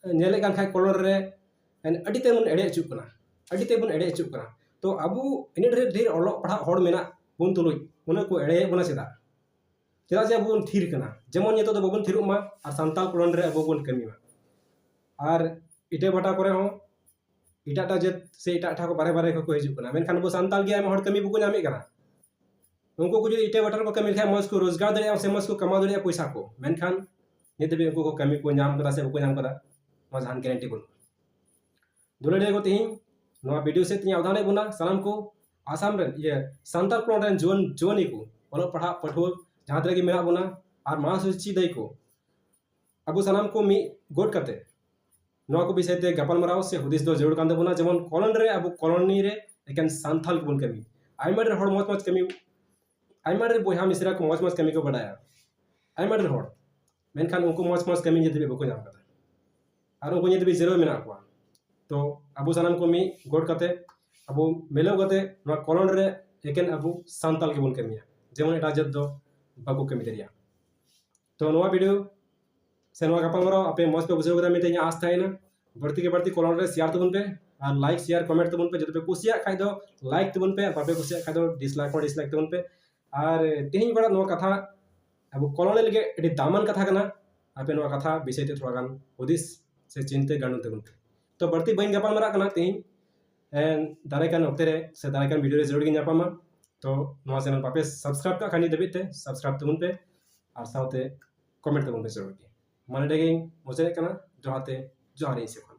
ᱧᱮᱞᱮᱫ ᱠᱟᱱ ᱠᱷᱟᱡ ᱠᱚᱞᱚᱱ ᱨᱮ ᱟᱹᱰᱤ ᱛᱮᱫ ᱵᱚᱱ ᱮᱲᱮ ᱦᱚᱪᱚᱜ ᱠᱟᱱᱟ, ᱟᱹᱰᱤ ᱛᱮᱫ ᱵᱚᱱ ᱮᱲᱮ ᱦᱚᱪᱚᱜ ᱠᱟᱱᱟ᱾ ᱛᱚ ᱟᱵᱚ ᱤᱱᱟᱹᱜ ᱰᱷᱮᱨ, ᱰᱷᱮᱨ ᱚᱞᱚᱜ ᱯᱟᱲᱦᱟᱜ ᱦᱚᱲ ᱢᱮᱱᱟᱜ ᱵᱚᱱ ᱛᱩᱞᱩᱡ ᱩᱱᱟᱹᱜ ᱠᱚ ᱮᱲᱮᱭᱮᱫ ᱵᱚᱱᱟ ᱪᱮᱫᱟᱜ? ᱪᱮᱫᱟᱜ ᱡᱮ ᱟᱵᱚ ᱵᱚᱱ ᱛᱷᱤᱨ ᱠᱟᱱᱟ, ᱡᱮᱢᱚᱱ ᱱᱤᱛᱚᱜ ᱫᱚ ᱵᱟᱵᱚᱱ ᱛᱷᱤᱨᱚᱜ ᱢᱟ ᱟᱨ ᱥᱟᱱᱛᱟᱲ ᱠᱚᱞᱚᱱ ᱨᱮ ᱟᱵᱚ ᱵᱚᱱ ᱠᱟᱹᱢᱤ ᱢᱟ᱾ ᱟᱨ ᱤᱴᱟᱹ ᱵᱷᱟᱴᱟ ᱠᱚᱨᱮ ᱦᱚᱸ ᱮᱴᱟᱜ ᱮᱴᱟᱜ ᱡᱟᱹᱛ ᱥᱮ ᱮᱴᱟᱜ ᱮᱴᱟᱜ ᱠᱚ ᱵᱟᱨᱦᱮ ᱵᱟᱨᱦᱮ ᱠᱷᱚᱱ ᱠᱚ ᱦᱤᱡᱩᱜ ᱠᱟᱱᱟ, ᱢᱮᱱᱠᱷᱟᱱ ᱟᱵᱚ ᱥᱟᱱᱛᱟᱲ ᱜᱮ ᱟᱭᱢᱟ ᱦᱚᱲ ᱠᱟᱹᱢᱤ ᱵᱟᱠᱚ ᱧᱟᱢᱮᱫ ᱠᱟᱱᱟ᱾ ᱩᱱᱠᱩ ᱠᱚ ᱡᱩᱫᱤ ᱤᱴᱟᱹ ᱵᱷᱟᱴᱟ ᱨᱮᱠᱚ ᱠᱟᱹᱢᱤ ᱞᱮᱠᱷᱟᱱ ᱢᱚᱡᱽ ᱠᱚ ᱨᱳᱡᱽᱜᱟᱨ ᱫᱟᱲᱮᱭᱟᱜᱼᱟ ᱥᱮ ᱢᱚᱡᱽ ᱠᱚ ᱠᱟᱢᱟᱣ ᱫᱟᱲᱮᱭᱟᱜᱼᱟ ᱯᱚᱭᱥᱟ ᱠᱚ, ᱢᱮᱱᱠᱷᱟᱱ ᱱᱤᱛ ᱫᱷᱟᱹᱵᱤᱡ ᱩᱱᱠᱩ ᱠᱚ ᱠᱟᱹᱢᱤ ᱠᱚ ᱧᱟᱢ ᱠᱟᱫᱟ ᱥᱮ ᱵᱟᱠᱚ ᱧᱟᱢ ᱠᱟᱫᱟ, ᱱᱚᱣᱟ ᱡᱟᱦᱟᱱ guarantee ᱵᱟᱹᱱᱩᱜᱼᱟ᱾ ᱫᱩᱞᱟᱹᱲᱤᱭᱟᱹ ᱠᱚ, ᱛᱮᱦᱮᱧ ᱱᱚᱣᱟ video ᱥᱮᱫ ᱛᱤᱧ ᱟᱣᱫᱷᱟᱱᱮᱫ ᱵᱚᱱᱟ ᱥᱟᱱᱟᱢ ᱠᱚ, ᱟᱥᱟᱢ ᱨᱮᱱ, ᱤᱭᱟᱹ, ᱥᱟᱱᱛᱟᱲ ᱠᱚᱞᱚᱱ ᱨᱮᱱ ᱡᱩᱣᱟᱹᱱ, ᱡᱩᱣᱟᱹᱱᱤ ᱠᱚ, ᱚᱞᱚᱜ ᱯᱟᱲᱦᱟᱜ ᱯᱟᱹᱴᱷᱩᱣᱟᱹ ᱡᱟᱦᱟᱸ ᱛᱤᱱᱟᱹᱜ ᱜᱮ ᱢᱮᱱᱟᱜ ᱵᱚᱱᱟ, ᱟᱨ ᱢᱟᱲᱟᱝ ᱥᱮᱫ ᱪᱮᱫ ᱫᱟᱹᱭ ᱠᱚ, ᱟᱵᱚ ᱥᱟᱱᱟᱢ ᱠᱚ ᱢᱤᱫ ᱜᱚᱴ ᱠᱟᱛᱮ ᱱᱚᱣᱟ ᱠᱚ ᱵᱤᱥᱚᱭ ᱛᱮ ᱜᱟᱯᱟᱞᱢᱟᱨᱟᱣ ᱥᱮ ᱦᱩᱫᱤᱥ ᱫᱚ ᱡᱟᱹᱨᱩᱲ ᱠᱟᱱ ᱛᱟᱵᱚᱱᱟ, ᱡᱮᱢᱚᱱ ᱠᱚᱞᱚᱱ ᱨᱮ, ᱟᱵᱚ ᱠᱚᱞᱚᱱᱤ ᱨᱮ ᱮᱠᱮᱱ ᱥᱟᱱᱛᱟᱲ ᱜᱮᱵᱚᱱ ᱠᱟᱹᱢᱤ᱾ ᱟᱭᱢᱟ ᱰᱷᱮᱨ ᱦᱚᱲ ᱢᱚᱡᱽ ᱢᱚᱡᱽ ᱠᱟᱹᱢᱤ, ᱟᱭᱢᱟ ᱰᱷᱮᱨ ᱵᱚᱭᱦᱟ ᱢᱤᱥᱨᱟ ᱠᱚ ᱢᱚᱡᱽ ᱢᱚᱡᱽ ᱠᱟᱹᱢᱤ ᱠᱚ ᱵᱟᱰᱟᱭᱟ, ᱟᱭᱢᱟ ᱰᱷᱮᱨ ᱦᱚᱲ, ᱢᱮᱱᱠᱷᱟᱱ ᱩᱱᱠᱩ ᱢᱚᱡᱽ ᱢᱚᱡᱽ ᱠᱟᱹᱢᱤ ᱱᱤᱛ ᱫᱷᱟᱹᱵᱤᱡ ᱵᱟᱠᱚ ᱧᱟᱢ ᱠᱟᱫᱟ, ᱟᱨ ᱩᱱᱠᱩ ᱱᱤᱛ ᱫᱷᱟᱹᱵᱤᱡ ᱡᱤᱨᱟᱹᱣ ᱢᱮᱱᱟᱜ ᱠᱚᱣᱟ᱾ ᱛᱚ ᱟᱵᱚ ᱥᱟᱱᱟᱢ ᱠᱚ ᱢᱤᱫ ᱜᱚᱴ ᱠᱟᱛᱮ, ᱟᱵᱚ ᱢᱤᱞᱟᱹᱣ ᱠᱟᱛᱮ ᱱᱚᱣᱟ ᱠᱚᱞᱚᱱ ᱨᱮ ᱮᱠᱮᱱ ᱟᱵᱚ ᱥᱟᱱᱛᱟᱲ ᱜᱮᱵᱚᱱ ᱠᱟᱹᱢᱤᱭᱟ, ᱡᱮᱢᱚᱱ ᱮᱴᱟᱜ ᱡᱟᱹᱛ ᱫᱚ ᱵᱟᱠᱚ ᱠᱟᱹᱢᱤ ᱫᱟᱲᱮᱭᱟᱜᱼᱟ᱾ ᱛᱚ ᱱᱚᱣᱟ video ᱥᱮ ᱱᱚᱣᱟ ᱜᱟᱯᱟᱞᱢᱟᱨᱟᱣ ᱟᱯᱮ ᱢᱚᱡᱽ ᱯᱮ ᱵᱩᱡᱷᱟᱹᱣ ᱠᱮᱫᱟ ᱢᱮᱱᱛᱮ ᱤᱧᱟᱹᱜ ᱟᱸᱥ ᱛᱟᱦᱮᱸᱭᱮᱱᱟ᱾ ᱵᱟᱹᱲᱛᱤ ᱠᱮ ᱵᱟᱹᱲᱛᱤ ᱠᱚᱞᱚᱱ ᱨᱮ share ᱛᱟᱵᱚᱱ ᱯᱮ, ᱟᱨ like share comment ᱛᱟᱵᱚᱱ ᱯᱮ᱾ ᱡᱩᱫᱤ ᱯᱮ ᱠᱩᱥᱤᱭᱟᱜ ᱠᱷᱟᱡ ᱫᱚ like ᱛᱟᱵᱚᱱ ᱯᱮ, ᱟᱨ ᱵᱟᱯᱮ ᱠᱩᱥᱤᱭᱟᱜ ᱠᱷᱟᱡ ᱫᱚ dislike ᱦᱚᱸ dislike ᱛᱟᱵᱚᱱ ᱯᱮ᱾ ᱟᱨ ᱛᱮᱦᱮᱧ ᱚᱠᱟᱴᱟᱜ ᱱᱚᱣᱟ ᱠᱟᱛᱷᱟ ᱟᱵᱚ colony ᱞᱟᱹᱜᱤᱫ ᱟᱹᱰᱤ ᱫᱟᱢᱟᱱ ᱠᱟᱛᱷᱟ ᱠᱟᱱᱟ, ᱟᱯᱮ ᱱᱚᱣᱟ ᱠᱟᱛᱷᱟ ᱵᱤᱥᱚᱭ ᱛᱮ ᱛᱷᱚᱲᱟ ᱜᱟᱱ ᱦᱩᱫᱤᱥ ᱥᱮ ᱪᱤᱱᱛᱟᱹ ᱜᱟᱱᱚᱜ ᱛᱟᱵᱚᱱ ᱯᱮ᱾ ᱛᱚ ᱵᱟᱹᱲᱛᱤ ᱵᱟᱹᱧ ᱜᱟᱯᱟᱞ ᱢᱟᱨᱟᱜ ᱠᱟᱱᱟ ᱛᱮᱦᱮᱧ, ᱮᱱ, ᱫᱟᱨᱟᱭ ᱠᱟᱱ ᱚᱠᱛᱮ ᱨᱮ ᱥᱮ ᱫᱟᱨᱟᱭ ᱠᱟᱱ video ᱨᱮ ᱡᱟᱹᱨᱩᱲ ᱜᱮ ᱧᱟᱯᱟᱢᱟ᱾ ᱛᱚ ᱱᱚᱣᱟ channel ᱵᱟᱯᱮ subscribe ᱠᱟᱜ ᱠᱷᱟᱱ ᱱᱤᱛ ᱫᱷᱟᱹᱵᱤᱡ ᱛᱮ subscribe ᱛᱟᱵᱚᱱ ᱯᱮ ᱟᱨ ᱥᱟᱶᱛᱮ comment ᱛᱟᱵᱚᱱ ᱯᱮ ᱡᱟᱹᱨᱩᱲ ᱜᱮ᱾ ᱢᱟ ᱱᱚᱰᱮ ᱜᱤᱧ ᱢᱩᱪᱟᱹᱫᱮᱫ ᱠᱟᱱᱟ᱾ ᱡᱚᱦᱟᱨ ᱛᱮ, ᱡᱚᱦᱟᱨ ᱤᱧ ᱥᱮᱫ ᱠᱷᱚᱱ᱾